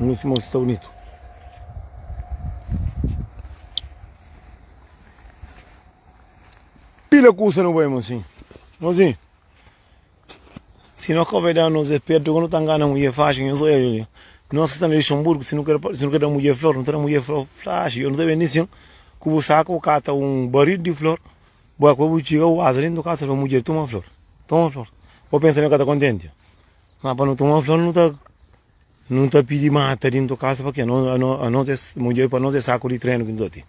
Nhos mosi sta bunitu. Pila kusa nu bai mosinhu. Mosinhu. Si no ka bai da nos é perdu ku nu ta ngana mudjer faxi nhos oia li. Nos ki sta na Luxemburgo si nu ka si nu ka da mudjer flor nu ta da mudjer flor faxi. Eu nu ta bende sin ku bu saku bu kata un baril di flor bu bai ku bu txiga bu baza dentu kasa fla mudjer toma flor toma flor. Bo pensa ma el ka ta kontenti? Ma pa nu toma flor nu ta Nu ta pidi mata dintu kasa pa ke? Anos é mudjer pa nos é saku di trenu ki nu ta ten.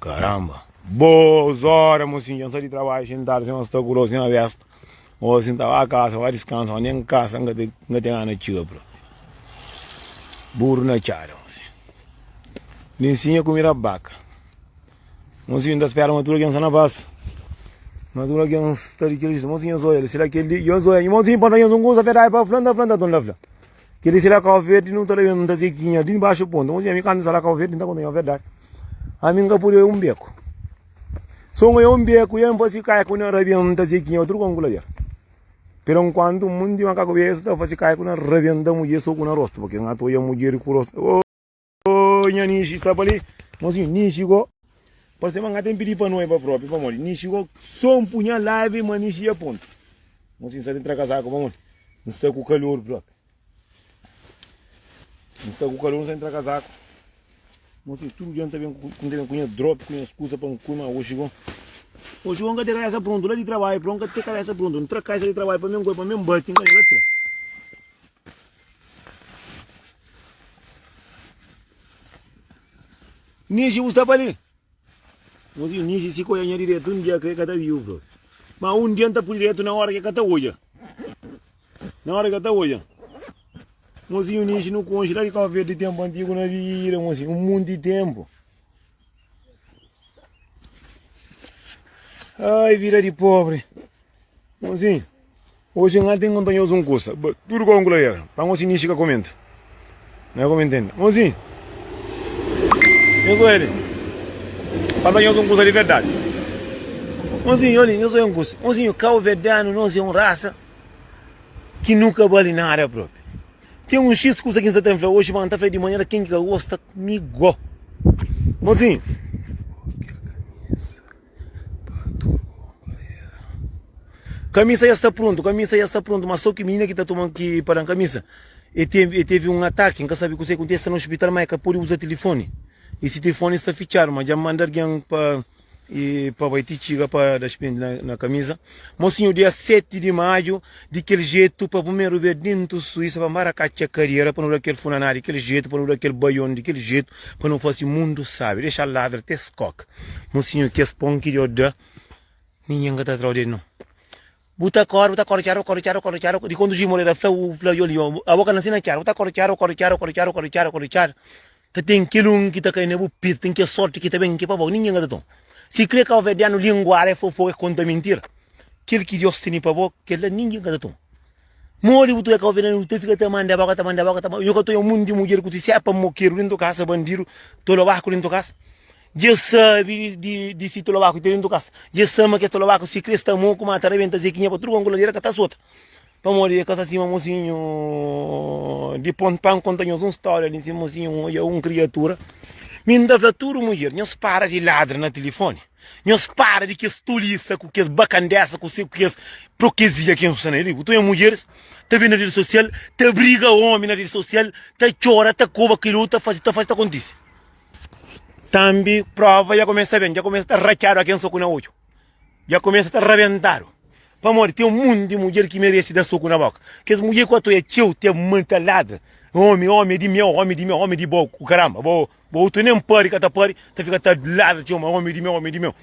Karamba! Boas ora mosinhu, dja N sta di trabadju xintadu sin sta ku rostu sin besta. Gosi N ta ba kasa ba diskansa, ma nen kasa N ka ten gana txiga propi. Buru na txada mosinhu. Li nsinha kumida baka. Mozinho, N ta spera ma tudu algen sta na pas. Ma tudu algen sta di kel jetu. Mozinho, nhos oja, sera kel li? Nhos oja, mozinho, pa nhos un kuza verdadi pa fla, N ta fla, N ta torna fla. Kel li sera Kau Verdi, nu ta da, N ta sekinha di baxu ponta. Mozinho, ami kantu N sta la Kau Verdi, N ta konta nhos verdadi. Ami N ka pudi oja un beku. So N oja un beku, i N fasi kaiku na rabia, N ta sekinha utru konku la dja. Pero nkuantu munti makaku besu ta fasi kaiku na rabia, N ta mudjer soku na rostu, purki N ka ta oja mudjer ku rostu. Oh nha Nixi sta pa li. Mozinho, Nixi go. Parse ma N ka ten pidi pa noiba propi, pamodi Nixi go so N punha live ma Nixi ya pontu. Mozinho, N sta ten tra kazaku pamodi N sta ku kalor propi. N sta ku kalor, N sta ten tra kazaku. Mozinho, tudu dia N ta ben ku, N ta ben ku nha drop, ku nhas kuza pa N kume, ma oxi go. Oxi go N ka ten kabesa prontu, la di trabadju prontu, N ka ten kabesa prontu. N tra kaisa di trabadju pa mi N goi, pa mi N bati, N ka tra. Nixi bu sta pa li? Mozinho, Nixi si ka oja nha diretu un dia kre ka ta viu bro. Ma un dia N ta pui diretu na ora ke ka ta oja. Na ora ke ka ta oja. Mozinho, Nixi nu konxe la di Kau Verdi di tempu antigu na vida, mozinho, un munti tempu. Ai, vida di pobri. Mozinho. Oji N ten konta nhos un kusa, tudu kau N kula era, pa ngosi Nixi ka komenta. Na ka komenta Mozinhu, nhos oja li, pa fla nhos un kusa di verdadi. Mozinhu, oli, nhos oja un kusa. Mozinhu, kauverdianu nos é un rasa ki nu ka bali nada propi. Ten un xis kusa ki N sta ta fla oji, ma N ta fla di manera ken ki ka gosta, mi go. Mozinhu. Kamisa ya sta prontu, kamisa ya sta prontu, ma so ki minina ki ta toma ki pa dan kamisa, e tevi, e tevi un ataki, N ka sabi kuse kuntesi, sta na ospital, ma e ka podi uza tilifoni, i si tilifoni sta fitxadu, ma dja manda algen pa i pa bai ti txiga pa da spinti na, na kamisa. Mosinhu, dia 7 di maiu, di kel jetu, pa primeru bes dentu Suísa, pa mara katxa kariera, pa nu da kel funaná di kel jetu, pa nu da kel baion di kel jetu, pa nu fasi mundu sabi, dexa ladra te skoka. Mosinhu, kes pon ki Deus da, ningen ka ta trau del, no. Bu ta kore, bu ta kore txaru, kore txaru, kore txaru, di kondu Jim Moreira fla, u fla, yo li, yo, abo ka nasi na txaru, bu ta kore txaru, kore txaru, kore txaru, kore txaru, kore txaru, ta ten kel un ki ta kai na bu petu, ten kel sorti ki ta ben ki pa bo, ningen ka ta toma. Si kre kauverdianu linguara é fofoka, é konta mintira, kel ki Deus tene pa bo, kel la ningen ka ta toma. Modi bu ta oja kauverdianu, bu ta fika ta manda boka, ta manda boka, ta manda, nho ka ta oja un monti di mudjer ku si sepa mokeru dentu kasa, bandidu, tolobaku dentu kasa. Dja sabe di di si tolobaku ki ten dentu kasa. Dja sabe ma kes tolobaku si kre sta moku ma ta rebenta zekinha pa tudu konku ladera ka ta sota. Pamodi e ka sta sima mosinhu di pon pa N konta nhos un storia li si mosinhu N odja un kriatura. Mi N ta fla tudu mudjer nhos para di ladra na tilifoni. Nhos para di kes tolisa ku kes bakandesa ku se ku kes prokezia ki nhos sta na el li. Bu ta odja mudjeris ta ben na redi sosial ta briga omi na redi sosial ta txora ta koba kel otu ta fase ta fase ta kontise. Tambi prova dja kumesa ben, dja kumesa ta ratxadu aken soku na odju, dja kumesa ta rabentadu. Pamodi ten un monti di mudjer ki merese da soku na boka. Kes mudjer ku atoia txeu ten mãe ta ladra, omi, omi é di meu, omi di meu, omi di bo, ku karamba, bo, bo otu nen pari ka ta pari, ta fika ta ladra txeu, ma omi di meu, omi di meu.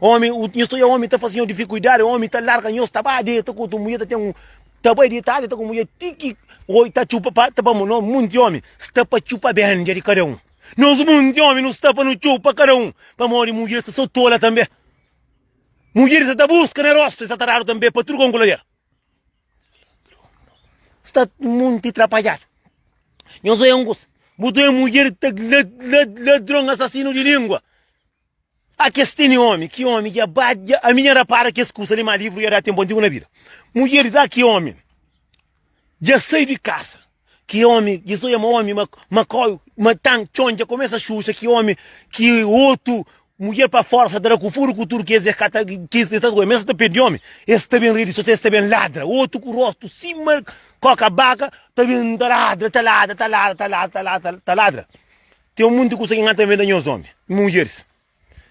Omi, nhos ta oia omi ta fase nhos difikuldadi, omi ta larga nhos, ta ba deta ku otu mudjer, ta ten un, ta bai deta, deta ku mudjer ti ki oi ta txupa pa, ta pamo no, monti omi sta pa txupa benja di kada un. Nos munti omi nu sta pa nu txupa kada un pamodi mudjer sta so tola tanbe. Mudjer sta ta buska na rostu e sta ta dadu tanbe pa tudu konkuladera. Sta munti trapadjadu. Nhos oia un kusa, bu ta oia mudjer ta ladron asasinu di lingua. A kes tene omi, ki omi dja ba dja ami nha rapara kes kusa li ma livru dja da tempu antigu na vida. Mudjeris a ki omi dja sai di kasa. Ki omi, dja sta odja ma omi ma ma kau ma tan txon dja kumesa xuxa ki omi ki otu mudjer pa fora sa ta da ku furu ku tudu kes es ka ta kes es ta goia mes ta perde omi es ta ben redi sosial es ta ben ladra otu ku rostu sima koka baka ta ben ta ladra ta ladra ta ladra ta ladra ta ladra ta ladra ten un munti kusa ki nha ta ben da nhos omi mudjeris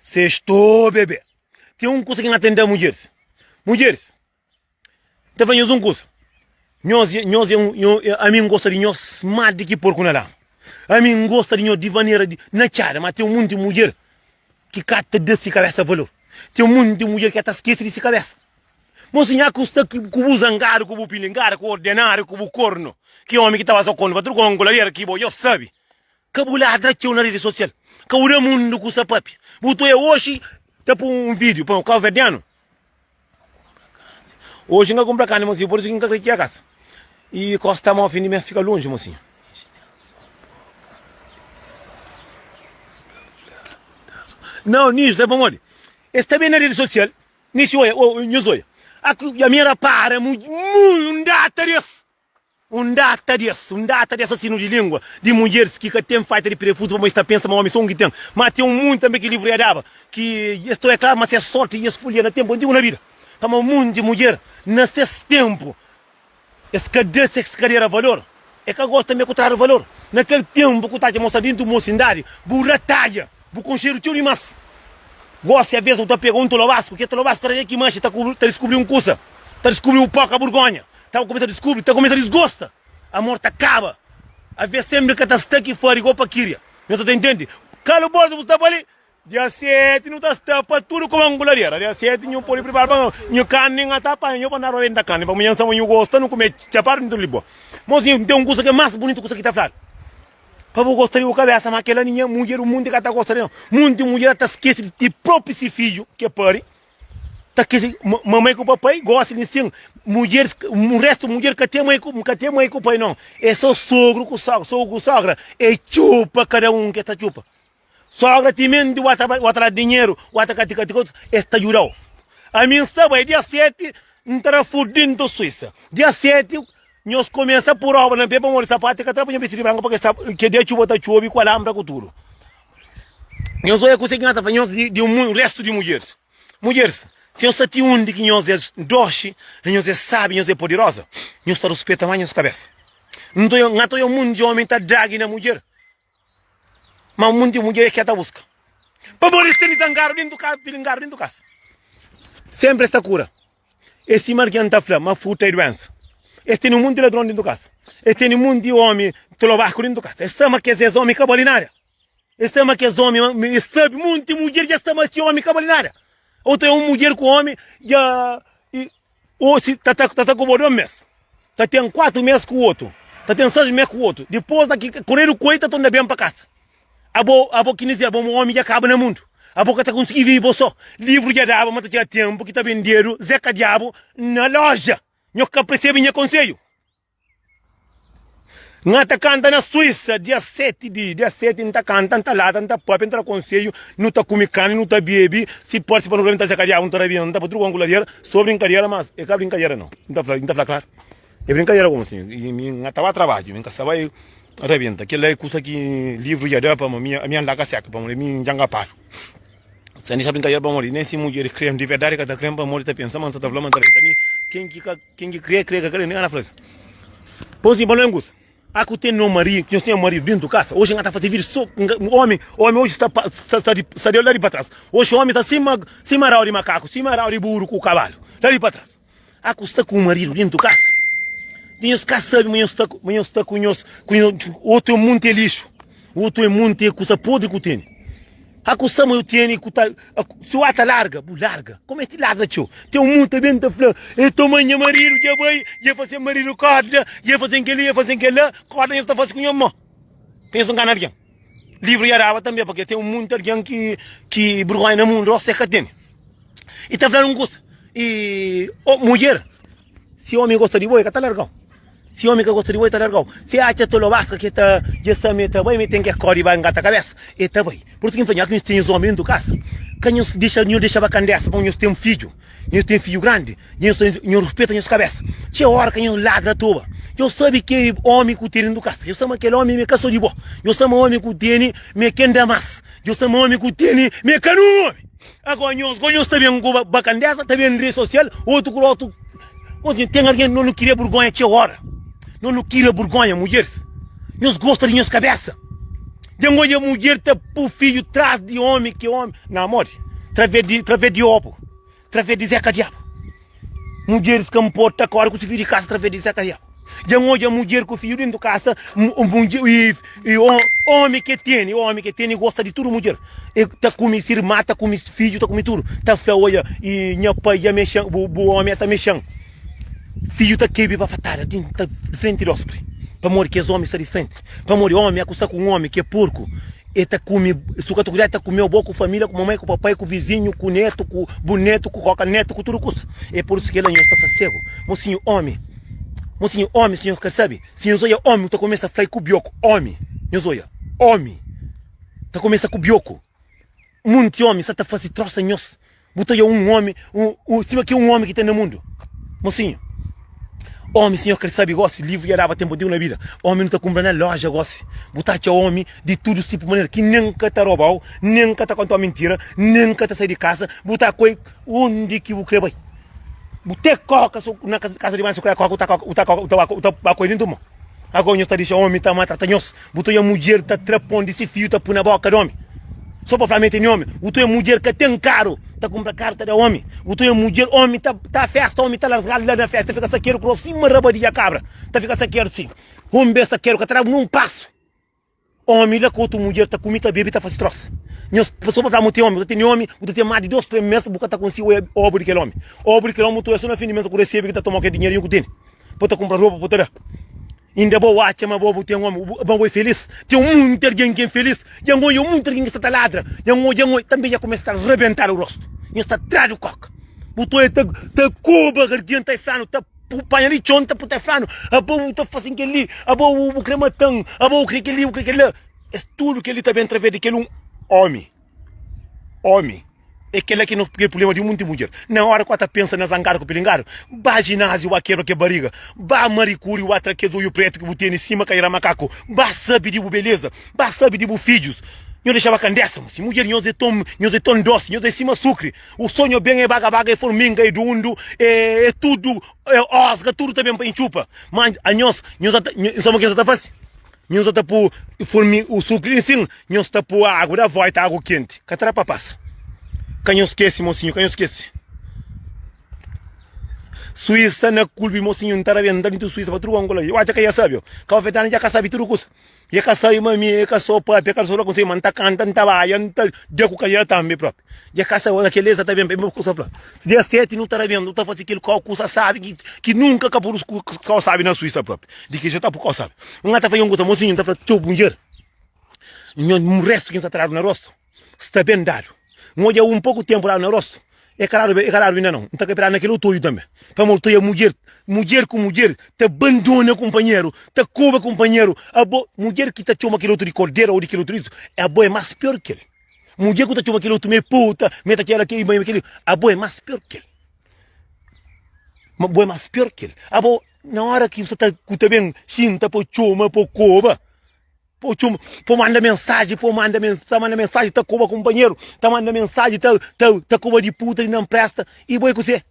se sto bebe ten un kusa ki nha ta ben da mudjeris mudjeris N ta fla nhos un kusa, nhos é, nhos é un, nho, ami N gosta di nhos más di ki porku na lama. Ami N gosta di nhos di manera di, na txada, má ten un monti mudjer ki ka ta da se kabésa valor. Ten un monti mudjer ki ka ta skese di se kabésa. Mosi, nha ku sta ku bu zangadu, ku bu pilingadu, ku ordenáriu, ku bu kornu, ki ómi ki ta pasa kornu pa tudu konku ladera ki bo, nhos sabe. Ka bu ladra txeu na redi sosial. Ka bu da mundu kusa papia. Bu ta oja oxi ta pui un vídiu pa kauverdianu. Oji N ka kunpra karni mosinhu, pur isu ki N ka kre txiga kasa. I kosta mau fin di mes fika lonji mosinhu. Nau, nisu sabe pamodi? Es ta ben na redi sosial, nisu oia, nhos oia. Ami rapara mu un data des. Un data di es, un data di asasinu di lingua di mudjeris ki ka ten faita di prefusu pamodi es ta pensa ma omi so un ki ten. Ma ten un munti tanbe ki livru ya daba ki es ta oia klaru ma ses sorti i es folia na tenpu antigu na bida. Pamodi munti mudjer na ses tenpu es ka da ses kadera valor, e ka gosta tanbe ku tradu valor. Na kel tenpu ku ta atxa mostra dintu mosindadi bu ratadja. Bu konxedu txeu dimas. Gosi aves bu ta pega un tolobasku, ke tolobasku kada dia ki manxi ta ta diskubri un kusa, ta diskubri bu poka burgonha, ta kumesa diskubri, ta kumesa disgosta, amor ta kaba. Aves sempri ka ta sta ki fari go pa kiria. Nhos ta ta intendi? Kalu bolsa bu sta pa li? Dia 7 nu ta sta pa tudu kuma nguladeira. Dia 7 nhu podi pripara pa nhu karni nha ta panha nhu pa nda rebenta karni pa nha nsa ma nhu gosta nu kume txapadu ntu li bo. Mosinhu ten un kusa ke mas bunitu kusa ki ta fladu. Pa bu gosta di bu kabesa, ma kela ninha mudjer un munti ka ta gosta di no. Munti mudjer ta skesi di propi si fidju ke pari, ta skesi mamai ku papai, gosi di sin mudjer, un restu mudjer ka ten mai ku ka ten mai ku pai no. E so sogru ku sogra, sogru ku sogra e txupa kada un ke ta txupa. Sogra timenti bu ta bu ta da dinheru, bu ta kati kati koti, es ta djudau. Ami N sta bai dia 7 N ta da fudintu Suisa. Dia 7 nhos kumesa pur roba na pe pamodi sapatu ka tra pa nho bisti di branku pa ke dia txuba ta txobi ku alambra ku tudu. Nhos oia kuse ki N ta fla nhos di un restu di mudjeris. Mudjeris, si nhos sta ti undi ki nhos é doxi, nhos é sabi, nhos é poderosa, nhos ta ruspeta más nhos kabesa. N ta oia un monti di omi ta dragi na mudjer. Ma munti mudjer é ke ta buska. Pamodi es tene zangadu dentu kasa, pilingadu dentu kasa. Sempri es ta kura. É sima algen ta fla ma fruta é duensa. Es tene munti ladron dentu kasa. Es tene munti omi tolobaku dentu kasa. Es sa ma kes es omi ka bali nada. Es sa ma kes omi, es sabi munti mudjer dja sta ma si omi ka bali nada. Otu é un mudjer ku omi dja O si ta ta ta ku bo 2 mes, ta ten 4 mes ku otu, ta ten 6 mes ku otu, dipos na ki koredu ku el ta torna ben pa kasa. Abo, abo ki nisi abo omi dja kaba na mundu. Abo ka ta konsigi vivi bo so. Livru dja daba ma ta txiga tenpu ki ta bendedu Zeka Diabu na loja. Nho ka persebi nha konsedju. N ta kanta na Suísa dia 7 di dia 7 N ta kanta, N ta lata, N ta papia, N ta da konsedju Nu ta kume karni, nu ta bebe Si parse pa nu rabenta se kadiabu, N ta rabenta, N ta pa tudu ku ladera So brinkadera, mas é ka brinkadera nau N ta fla, N ta fla klaru É brinkadera ku mosinhu I mi N ta ba trabadju, mi N ka sta bai rabenta Kel-la é kusa ki livru dja da pamodi mi ami N la ka seka pamodi mi dja N ka paru Sa N dexa brinkadera pamodi nen si mudjer krê-m di verdadi ka ta krê-m pamodi ta pensa ma N sa ta fla ma N ta rabenta Mi ken ki ka Ken ki kre, kre, ka kre, nen ana fla. Pon si pa no engusa. A ku ten no marido, ki nhos ten marido dentu kasa. Oji nga ta fase vida so omi, omi oji sta sta sta di sta di la di pa tras. Oji omi sta sima sima rau di makaku, sima rau di buru ku kabalu, la di pa tras. A ku sta ku marido dentu kasa. Di nhos ka sabi ma nhos sta ma nhos sta ku nhos ku nhos otu é munti é lixu. Otu é munti é kusa podri ku tene. A ku sta ma eu tene ku ta si o ata larga bu larga como é ti larga txeu tem um mundo também ta fla e toma nha marido dja bai dja fazer marido corda dja fazer kel dja fazer kel lá corda nhos ta fazer ku nha mó pensa ngana alguém livro ya daba também porque tem muito alguém que que vergonha na mundo rosto é ka tene e ta fla um kusa e oh, mulher Si omi gosta di bo, e ka ta larga-u. Si omi ka gosta di bo, e ta larga-u. Si e atxa tolobaska ki e ta dja sa ma e ta bai, ma e ten ke kori bai ngata kabesa, e ta bai. Pur isu ki N fla, nha ki nhos ten es omi dentu kasa. Ka nhos dexa nhos dexa bakandesa pa nhos ten fidju. Nhos ten fidju grandi, nhos nhos ruspeta nhos kabesa. Txeu ora ka nhos ladra atoa. Nhos sabe ke omi ku tene dentu kasa. Nhos sabe ma kel omi me ka so di bo. Nhos sabe ma omi ku tene me ken da mas. Nhos sabe ma omi ku tene me ka nun omi. Agora nhos go nhos ta ben ku bakandesa, ta ben rede sosial, otu ku otu. Mozinho, ten algen no nu kria burgonha txeu ora. No nu kria burgonha, mudjeris. Nhos gosta di nhos kabesa. Dja N odja mudjer ta pu fidju tras di omi ki omi na modi traves di traves di obu traves di zeka diabu mudjeris ka nporta kori ku si fidju di kasa traves di zeka diabu dja N odja mudjer ku fidju dentu kasa i omi ke tene omi ke tene gosta di tudu mudjer e ta kume si irma ta kume fidju ta kume tudu ta fla odja i nha pai dja mexen bu omi ta mexen. Fidju ta kebe bafatada di frenti di ospri, pamodi kes omi sta di frenti. Pamodi omi a ku sta ku un omi ki é porku, e ta kume, su ka ta kudadu, e ta kumeu bo ku familia, ku mamai, ku papai, ku vizinhu, ku netu, ku bu netu, ku koka netu, ku tudu kusa. É pur isu kela nhos ta sta segu. Mosinhu omi, mosinhu omi, si nhos ka sabe, si nhos oia omi, ta kumesa fla ku bioku, omi, nhos oia, omi ta kumesa ku bioku. Munti omi sa ta fasi trosa nhos. Bu ta odja un omi, un, sima ki un omi ki ten na mundu. Mosinhu, omi, sinhor ka sabi gosi, livru dja daba tenpu antigu na vida. Omi nu ta kunpra na loja gosi. Bu ta atxa omi di tudu tipu manera, ki nen ka ta robau, nen ka ta kontau mintira, nen ka ta sai di kasa. Bu ta koi undi ki bu kre bai. Bu te koka so na kasa di banhu, su kre koka, bu ta koka, bu ta koka, bu ta ba, bu ta ba koi dentu mo. Agora nhos ta dixa omi ta maltrata nhos. Bu ta oia mudjer ta tra pon di si fiju ta pui na boka di omi so pa fla ma e tene omi. Bu ta oia mudjer ka ten karu ta kumpra karu ta da omi. Bu ta oia mudjer omi ta ta festa omi ta largadu la na festa ta fika sakedu ku rostu sima rabadidja kabra ta fika sakedu si. Un bes sakedu ka ta da nun pasu. Omi la ku otu mudjer ta kume ta bebe ta fasi trosa. Nhos so pa fla ma bu ten omi bu ta tene omi bu ta ten mas di dos tres mes bu ka ta konsigi oia obu di kel omi. Obu di kel omi bu ta oia so na fin di mes ku resebe ki ta toma kel dinherinhu ku tene pa ta kumpra ropa pa ta da. Inda bo atxa ma bo bu ten omi, ma bo é felis? Ten munti algen ki é infelis. Dja N odja munti algen ki sta ta ladra. Dja N odja, N odja, tanbe dja kumesa ta rabentadu rostu. Nhos ta tradu koka. Bu ta odja ta, ta koba algen ta flanu, ta panha li txon ta ta flanu, abo bu ta fasin kel-li, abo bu kre matan, abo bu kre kel-li, bu kre kel-la. Es tudu kel-li ta ben através di kel un omi. Omi. É kela ki no ke problema di munti mudjer. Na ora ku a ta pensa na zangadu ku pilingadu, ba jinaziu ba kebra ke bariga, ba marikuri ba tra kes oiu pretu ki bu tene sima kaira makaku, ba sabi di bu beleza, ba sabi di bu fidjus. Nho dexa ba kandesa mo si mudjer nhos é ton nhos é ton dosi, nhos é sima sukri. U so nho ben é baga baga é forminga é dundu é é tudu é osga tudu ta ben pa intxupa. Ma anhos nhos ata nho sabe ke nhos ata fasi? Nhos ta pô furmi u sukri nsin, nhos ta pô agu da volta agu kenti. Ka ta da pa pasa. Ka nhos skese, mosinhu, ka nhos skese. Suísa na kulpi, mosinhu, N ta rabenta dintu Suísa pa tudu angola. Eu atxa ka ia sabe, Kabuverdianu dja ka sabe tudu kusa. E ka sabe ma mi e ka so papia, ka so fla ma N ta kanta, N ta baia, N ta da ku kadera tambi propi. Dja ka sabe, ora kel-li sa ta ben pa mi kusa fla. Dia 7 nu ta rabenta, nu ta fase kel kau kusa sabi ki, ki nunka ka puru kau sabi na Suísa propi. Di ki dja ta pu kau sabi. N ka ta fla nha un kusa, mosinhu, N ta fla txeu mudjer, nho un restu ki N sta tradu na rostu sta ben dadu. N odja un poku tenpu dadu na rostu, e ka dadu, e ka dadu inda nau. N ta ka piradu na kel otu oiu tanbe. Pamodi ta oia mudjer, mudjer ku mudjer ta bandona kunpanheru, ta koba kunpanheru. Abo, mudjer ki ta txoma kel otu di korderu o di kel otu disu, abo é mas pior ki el. Mudjer ku ta txoma kel otu ma é puta, ma é ta kela kel, ma é kel, abo é mas pior ki el. Bo é mas pior ki el. Abo, Na ora ki bu sta ta ku ta ben xinta pa txoma pa koba, pa txoma, pa manda mensaji, pa manda mens, ta manda mensaji ta koba kunpanheru, ta manda mensaji ta ta ta koba di puta di nan presta, i bo é kuzê?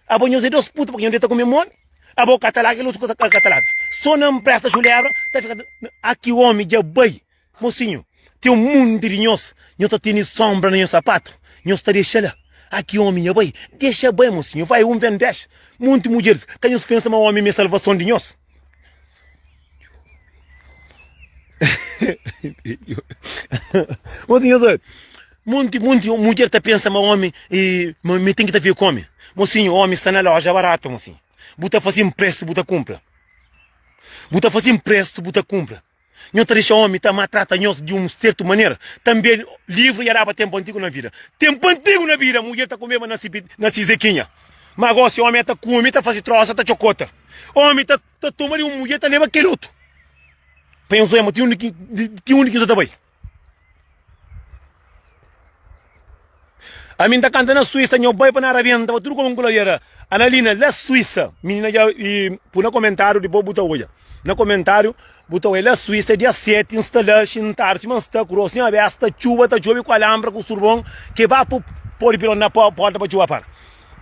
Abo nhos é dos puta pabia nhos deta ku mesmu omi? Abo ka ta larga kel otu ka ta larga. So nan presta xulebra ta fika aki omi dja bai. Mosinhu, ten un munti di nhos, nhos ta tene sonbra na nhos sapatu, nhos ta dexa la. A ki omi nha bai? Dexa bai, mosinhu, vai un ven dexa. Munti mudjeris, ka nhos pensa ma omi me salvason di nhos. Mosinhu, nhos oi, munti, munti mudjer ta pensa ma omi, ma me ten ki ta fika ku omi. Mosinhu, omi sta na loja baratu, mosinhu. Bu ta fasi inprestu, bu ta kunpra. Bu ta fasi inprestu, bu ta kunpra. Nho ta dexa omi ta matrata nhos di un sertu manera? Tanbe livru ya daba tenpu antigu na vida. Tenpu antigu na vida, mudjer ta kumeba na si na si zekinha. Ma gosi omi ta kume, ta fasi trosa, ta txokota. Omi ta ta toma di un mudjer ta leba kel otu. Pa nhos oja ma ti undi ki ti undi ki nho ta bai. Ami nta kanta na Suíça nho bai pa na rabenta pa tudo como ku ladeira Analina la Suíça minina dja e pu na comentário depois bu ta odja na comentário bu ta odja la Suíça dia 7 nsta la xintado sima nsta ku rosto nha besta txuba ta txobe ku alambra ku surbon ke ba pu podi pilon na porta pa txuba para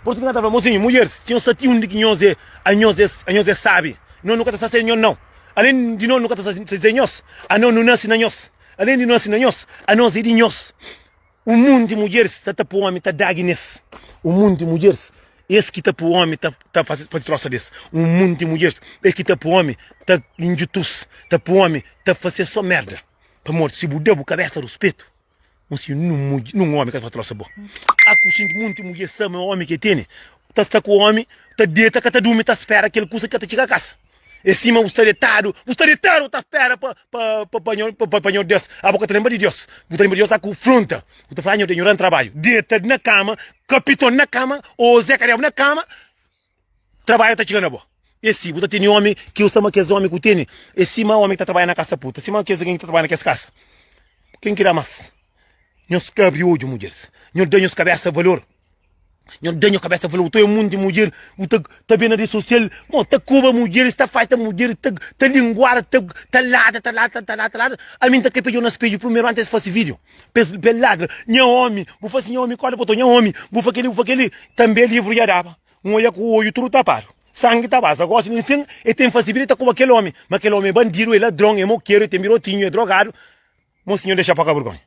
por isso ki na ta fla mozinho mulheres si nhos sta ti undi ki nhos é anhos é anhos é sabi nos nu ka ta sta sem nhos não além di nos nu ka ta sta sem nhos anos nu nasi na nhos além di nasi na nhos anos é di nhos. Un munti mudjeris sta ta pui omi ta dagi nes. Un munti mudjeris es ki ta pui omi ta ta fasi fasi trosa des. Un munti mudjeris es ki ta pui omi ta injutus, ta pui omi ta fase so merda. Pamodi si bu da bu kabesa ruspetu, un si nun mudje nun omi ka ta fasi trosa bo. A ku xinti munti mudjer sa ma omi ke tene ta sta ku omi ta deta ka ta durmi ta spera kel kusa ki ka ta txiga kasa. É sima bu sta detadu, bu sta detadu ta spera pa pa pa pa nho pa pa nho Deus. Abo ka ta lenbra di Deus. Bu ta lenbra di Deus ku fronta. Bu ta fla, ah, nho Deus, nho da-m trabadju. Deta na kama, kapiton na kama, ô Zé Kadiabu na kama, trabadju ta txiga na bo. É si, bu ta tene omi ki bu sta ma kes omi ku tene, é sima omi ki ta trabadja na kasa puta, sima kes algen ki ta trabadja na kes kasa. Ken ki da mas? Nhos ka abri odju, mudjeris. Nhos da nhos kabesa valor. Nho da nho kabesa fala, bu ta oia munti mudjer, bu ta ta ben na redi sosial, mo ta koba mudjeris, ta faita mudjeris, ta ta linguara, ta ta ladra, ta ladra, ta ladra, ta ladra. Ami N ta kre pa djo na spedju primeru antis es fasi video, pa es pa es ladra, nha omi, bu fasi nha omi korda pa otu, nha omi, bu fa keli, bu fa keli. Tanbe livru dja daba, N oia ku oiu tudu tapadu, sangi ta baza. Gosi nin sin e ten fasi vida, e ta koba kel omi, ma kel omi é bandidu, é ladron, é mokeru, e ten birotinhu, é drogadu. Mo sinhor dexa poka burgonha.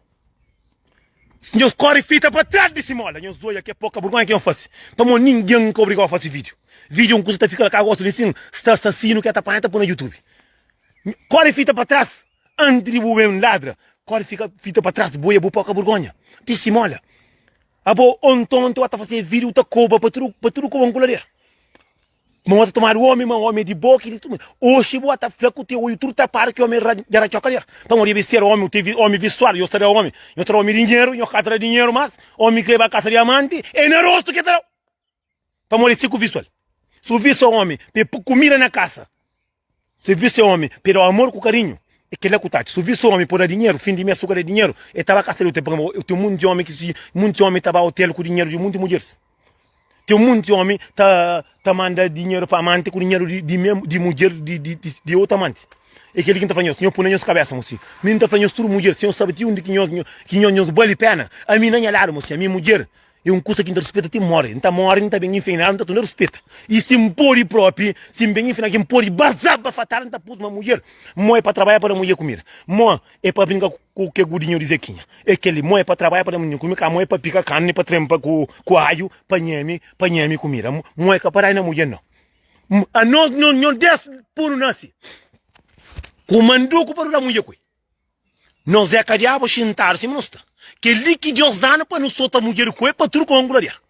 Nhos kori fita pa tras di simola. Nhos oia ke poka burgonha ki nhos fasi. Pamo ningen ka obrigau fasi video. Video un kusa ta fika la ka gosta di sin sta assassino ke ta panha ta pui na youtube. Kori fita pa tras anti di bu ben ladra. Kori fika fita pa tras bu oia bu poka burgonha di simola. Abo ontonti wa ta fasi video ta koba pa tudu pa tudu koba nkuladera. Ma bu ta tomadu omi, ma omi é di bo ki di tudu. Oxi bu ta fla ku te oiu tudu tapadu ki omi dja ratxoka der. Pamodi debe ser omi, tevi omi visual, nhos ta da omi, nhos ta da omi dinheru, nhos ka ta da dinheru mas, omi kre ba kasa di amanti, é na rostu ki ta dau. Pamodi é si ku visual. Si bu visa omi pa e pui kumida na kasa, Si vise omi pa e dau amor ku karinhu, e kila ku ta atxa. Si vise omi pa da dinheru, fin di mes su ka da dinheru, e ta ba kasa di otel. Pabia ten munti omi ki si munti omi ta ba otel ku dinheru di munti mudjeris. Ten munti omi ta ta manda dinheru pa amanti ku dinheru di di mesmu di mudjer di di di otu amanti. E keli ki N ta fla nhos, nhos pui na nhos kabesa, mosi. Mi N ta fla nhos tudu mudjer, si nhos sabi ti undi ki nhos ki nhos nhos bali pena, ami na nha ladu, mosi, ami mudjer, É un kusa ki N ta ruspeta ti móre. N ta móre, N ta ben infernadu, N ta torna ruspeta. I si N pode propi, si N ben infernadu, ki N pode baza bafatadu, N ta pus ma mudjer. Mó é pa trabadja pa da mudjer kumida. Mó é pa brinka ku ke gudinhu di Zekinha. É kel-li. Mó é pa trabadja pa da mudjer kumida. Ka mó é pa pika karni, pa trenpa ku ku aiu, pa nheme, pa nheme kumida. Mó é ka pa da na mudjer, nau. Anos, no, no Deus punu nasi ku manduku pa nu da mudjer ku el. Nos é ka diabu xintadu sima nu sta. Kel-li ki Deus da-nu pa nu sota mudjer ku el pa tudu kongu la der.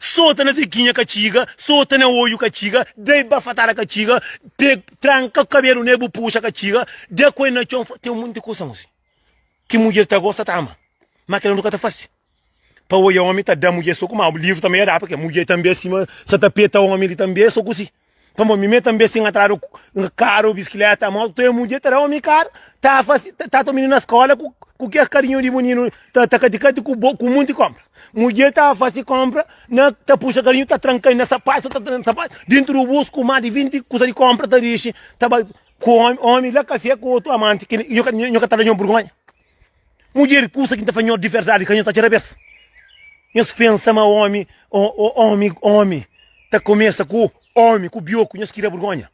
Sota na zekinha ka txiga, sota na oiu ka txiga, da-i bafatada ka txiga, pe tranka kabelu ne bu puxa ka txiga, da ku el na txon. Ten monti kusa mosi ki mudjer ta gosta ta ama, ma kel-la nu ka ta fase. Pa oia omi ta da mudjer so ku ma livru tanbe ya da pake mudjer tanbe sima sa ta peta omi li tanbe so ku si pamo mi me tanbe sin atradu karu biskileta moto to e mudjer ta da omi karu ta fasi ta ta mininu na skola ku ku kes karinhu di mininu ta ta kati kati ku bo ku munti kompra mudjer ta fasi kompra na ta puxa karinhu ta tranka na sapatu ta tranka sapatu dentru di bus ku ma di 20 kusa di kompra ta dixi ta bai ku omi omi la kafé ku otu amanti ki nho ka nho ka ta da nho burgonha. Mudjer, kusa ki N ta fla nhos di verdadi, ka nhos ta atxa rabesa. Nhos pensa ma omi, omi, omi ta kumesa ku omi, ku bioku, nhos kria burgonha.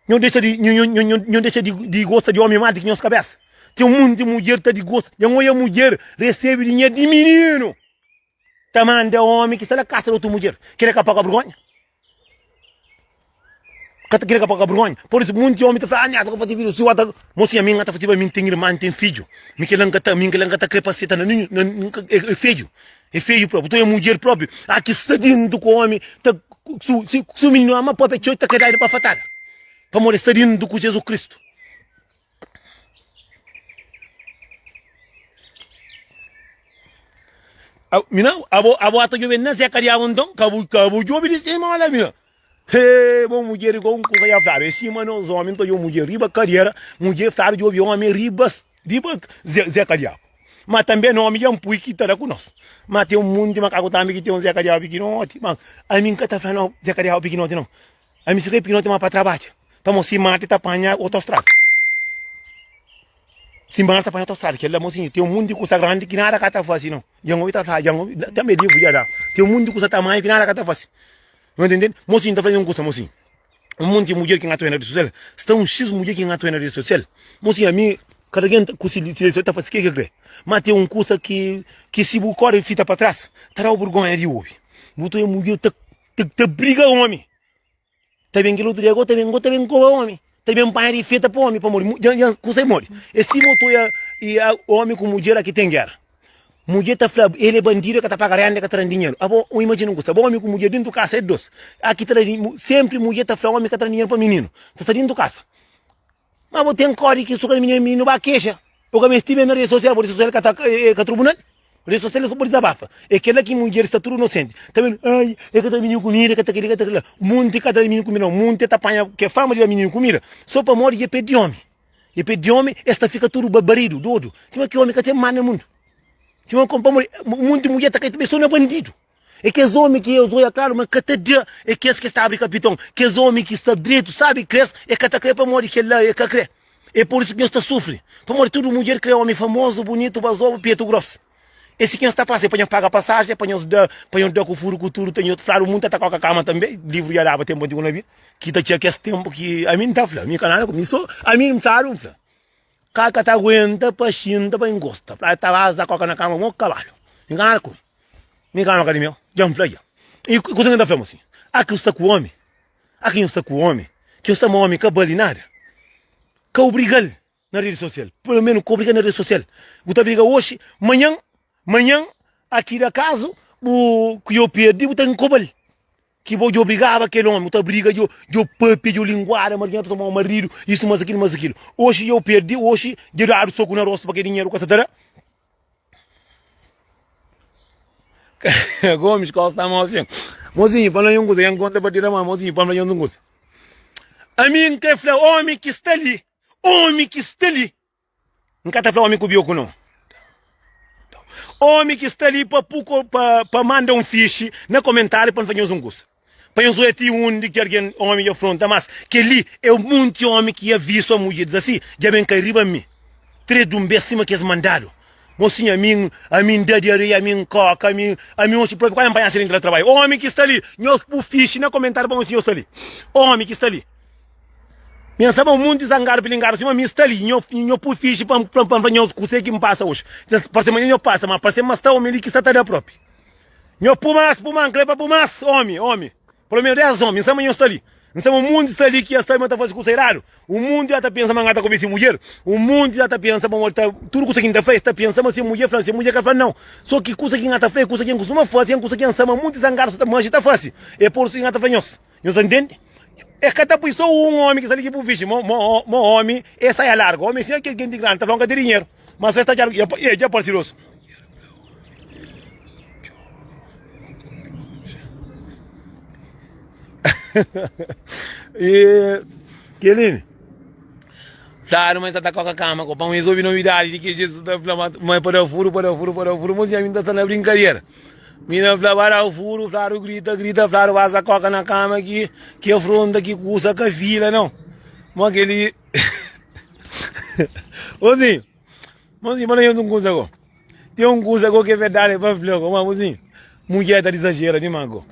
Nhos dexa di, nhos dexa di gosta di omi más di ki nhos kabesa. Ten munti mudjer ta di gosta, dja N oia mudjer resebe dinheru di mininu, ta manda omi ki sta na kasa di otu mudjer. Kila ka paga burgonha? Ka ta kre ka paga burgonha. Por isu, munti omi ta fla, ah, neta ka fasi vida si wata. Mosinha, mi N ka ta fasiba, mi N ten irma, N ten fidju. Mi kila N ka ta, mi kila N ka ta kre pa seta na ninhu, na, N ka, é, é fedju. É fedju propi. Nton é mudjer propi, ah, ki sta dintu ku omi, ta, su, si, su mininu ama propi, é txeu, ta kre dadu bafatada. Pamodi sta dintu ku Jezu Kristu. Mina, abo, abo ata djobe na Zé Kadiabu nton? Ka bu, ka bu djobe di sima la, mina. He, bo mudjer igual un kuza ya fladu. É sima nos omi, nta djobe mudjer riba kadiera, mudjer fladu djobe omi riba, riba Zé, Zé Kadiabu. Ma tanbe nomi dja N pui ki ta da ku nos. Ma ten un munti makaku tanbe ki ten un Zeka Diabu pikinoti. Ma ami N ka ta fla no Zeka Diabu pikinoti no. Ami si ka é pikinoti ma pa trabadja. Pamo si mati ta panha otostrada. Si mati ta panha otostrada. Kel la mosinhu ten un munti kusa grandi ki nada ka ta fasi no. Dja N obi ta fla, dja N obi tanbe livru dja da. Ten un munti kusa tamanhu ki nada ka ta fasi. Nhu ta ntende? Mosinhu ta fla un kusa mosinhu. Un monti mudjer ki N atoia na redi sosial, sta un xis mudjer ki N atoia na redi sosial. Mosinhu, ami, kada algen ku si redi sosial ta fasi ke ki kre. Ma ten un kusa ki, ki si bu kore fita pa tras, ta dau burgonha di obi. Bu ta oia mudjer ta, ta, ta briga omi. Ta ben kel otu dia go ta ben, go ta ben koba omi. Ta ben panha di feta pa omi, pamodi dja, dja kusa é modi. É sima bu ta oia i omi ku mudjer aki ten gera. Mudjer ta fla, el é bandidu, el ka ta paga renda, el ka ta da dinheru. Abo, un imajina un kusa, abo omi ku mudjer dentu kasa é dos. Aki ta da sempri mudjer ta fla omi ka ta da dinheru pa mininu, ta sta dentu kasa. Ma bo ten kodi ki su ka da mininu, mininu ba kexa. Bo ka mesti ben na redi sosial, bo redi sosial ka ta ka trubunal. Redi sosial é so pa dizabafa. É kela ki mudjer sta tudu inosenti. Ta ben, ai, el ka ta da mininu kumida, el ka ta keli, el ka ta kila. Munti ka ta da mininu kumida, munti ta panha ke fama di da mininu kumida so pamodi dja perde omi. E pe di omi, es ta fika tudu babaridu, dodu. Sima ki omi ka ten mar na mundu. Sima ki pamodi munti mudjer ta kai tanbe so na bandidu. E kes omi ki es oia klaru ma ka ta da, e kes ki sta abri kapiton. Kes omi ki sta dretu, sabi kre-s, e ka ta kre pamodi kel-la e ka kre. E pur isu ki nhos ta sufri. Pamodi tudu mudjer kre omi famozu, bunitu, bazobu, petu gros. E si ki nhos ta pasa, e pa nhos paga pasajen, e pa nhos da, pa nhos da ku furu ku tudu, ta nhos fladu munta ta koka kama tanbe, livru dja daba tenpu antigu na bia, ki ta txia kes tenpu ki ami n ta fla, mi ka nada ku mi so, ami n fladu n fla, ka ka ta aguenta pa xinta pa ingosta, fla ta baza koka na kama mo kabalu, mi ka nada ku mi, mi kama ka di meu, dja n fla dja. I kusa ki n ta fla mo si, a ki sta ku omi, a ki nhos sta ku omi, ki nhos sta ma omi ka bali nada, ka obrigal. na redi sosial pelo menu ka obriga na redi sosial bu ta briga oxi manhan manhan aki da kazu bu ku yo perdi bu ta nkobal ki bo dja obrigaba kel omi bu ta briga djo djo papia djo linguada ma algen ta tomau maridu isu mas akilu mas akilu oxi yo perdi oxi dja dadu soku na rostu pa ke dinheru ka sa ta da Gomes Costa mozinho mozinho pa fla un kuza nha konta pa tira ma mozinho pa fla nhos un kuza ami n ka fla omi ki sta li Omi ki sta li, N ka ta fla omi ku bioku no. Omi ki sta li pa pu pa, pa manda un fixi na komentariu pa N fla nhos un kusa. Pa nhos oja ti undi ki algen omi dja fronta, mas kel-li é un munti omi ki avisu a mudjer diz asi, dja ben kai riba mi tre di un bes sima ki es mandadu. Mosinhu, ami, ami N da di areia, ami N koka, ami, ami oxi propi kuazi N panha asidenti na trabadju. Omi ki sta li, nhos pu fixi na komentariu pa nhos si nhos sta li. Omi ki sta li. Nha sta ba munti zangadu pilingadu sima mi sta li nho nho pui fixi pa pa pa nho kuse ki N pasa oxi parse ma nho pasa ma parse ma sta omi li ki sta ta da propi nho pu mas pu mas N kre pa pu mas omi omi pelo menu 10 omi N sta ma nho sta li N sta ma munti sta li ki ya sabi ma ta fasi kusa eradu un munti ya ta pensa ma N ka ta kume si mudjer un munti ya ta pensa ma ta tudu kusa ki N ta fla es ta pensa ma si mudjer fla si mudjer ka fla nau so ki kusa ki N ta fla e kusa ki N kustuma fasi e kusa ki N sta ma munti zangadu sta ta manxi ta fasi e por isu ki N ta fla nhos Nhos ta ntende? Es ka ta pui so un omi ki sta li ki bu fixi. Mo, mo, mo omi e saia largu. Omi sin kel genti grandi ta fla, N ka ten dinheru. Ma so es ta txadu, e dja parsi rosu. E Kelini, fladu ma es sa ta koka kama ko pa un es obi novidadi di ke Jesus ta fla ma, ma é pa da furu, pa da furu, pa da furu. Mosinha, mi ta sta na brinkadera. Mina fla ba da furu, fladu grita, grita, fladu pasa koka na kama ki ki afronta ki kusa ka fila não. Mo keli Mozinho, mozinho, fala nhos un kusa go. Tem un kusa go que é verdade pa fla go, ma mozinho, mulher ta exagera demais go.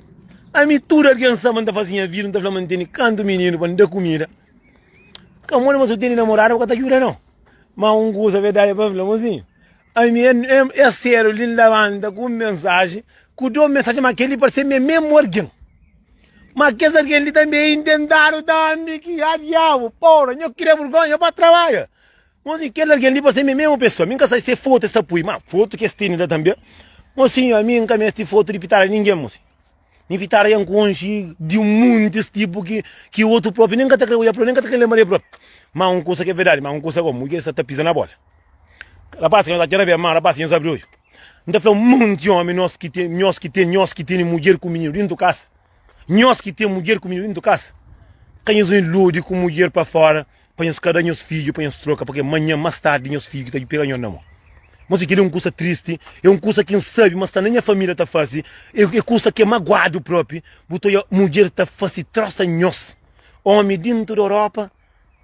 Ami tudo alguém sabe ma nta fasi nha vida, nta fla ma nteni kantu mininu pa nda kumida. Ka modi ma su teni namorada bu ka ta ajuda não. Ma un kusa verdade pa fla mozinho. Ami é sério li N labanta ku un mensaji, ku dos mensaji, ma kel-li parse mi é mésmu algen. Ma kes algen li tanbê é intentadu tambi ki a diabu, pora, nho kria burgonha, nho ba trabadja. Mosi, kel algen li parse mi é mésmu pesoa. Mi N ka sabe se fotu es ta pui, ma fotu ki es tene la tanbê. Mosinhu, ami N ka meste fotu di pitada ningen, mosi. Mi pitada dja N konxe di un muntis tipu ki ki otu propi nen ka ta kre odja propi, nen ka ta kre lenbra di el propi. Ma un kusa ki é verdadi, ma un kusa gosi, mudjer sa ta piza na bola. Rapaz, nhos atxa rabia, ma rapaz, nhos abri odju. N ta fla un monti omi, nos ki ten, nhos ki ten, nhos ki tene mudjer ku mininu dintu kasa, nhos ki ten mudjer ku mininu dintu kasa, ka nhos iludi ku mudjer pa fora, pa nhos ka da nhos fidju pa nhos troka, purke manhan, mas tardi, nhos fidju ki ta pega nhos na mon. Mosi kel-li é un kusa tristi, é un kusa ki N sabe ma sta na nha família ta fase, é é kusa ki é maguadu propi. Bu ta odja mudjer ta fase trosa nhos. Ómi dintu di Europa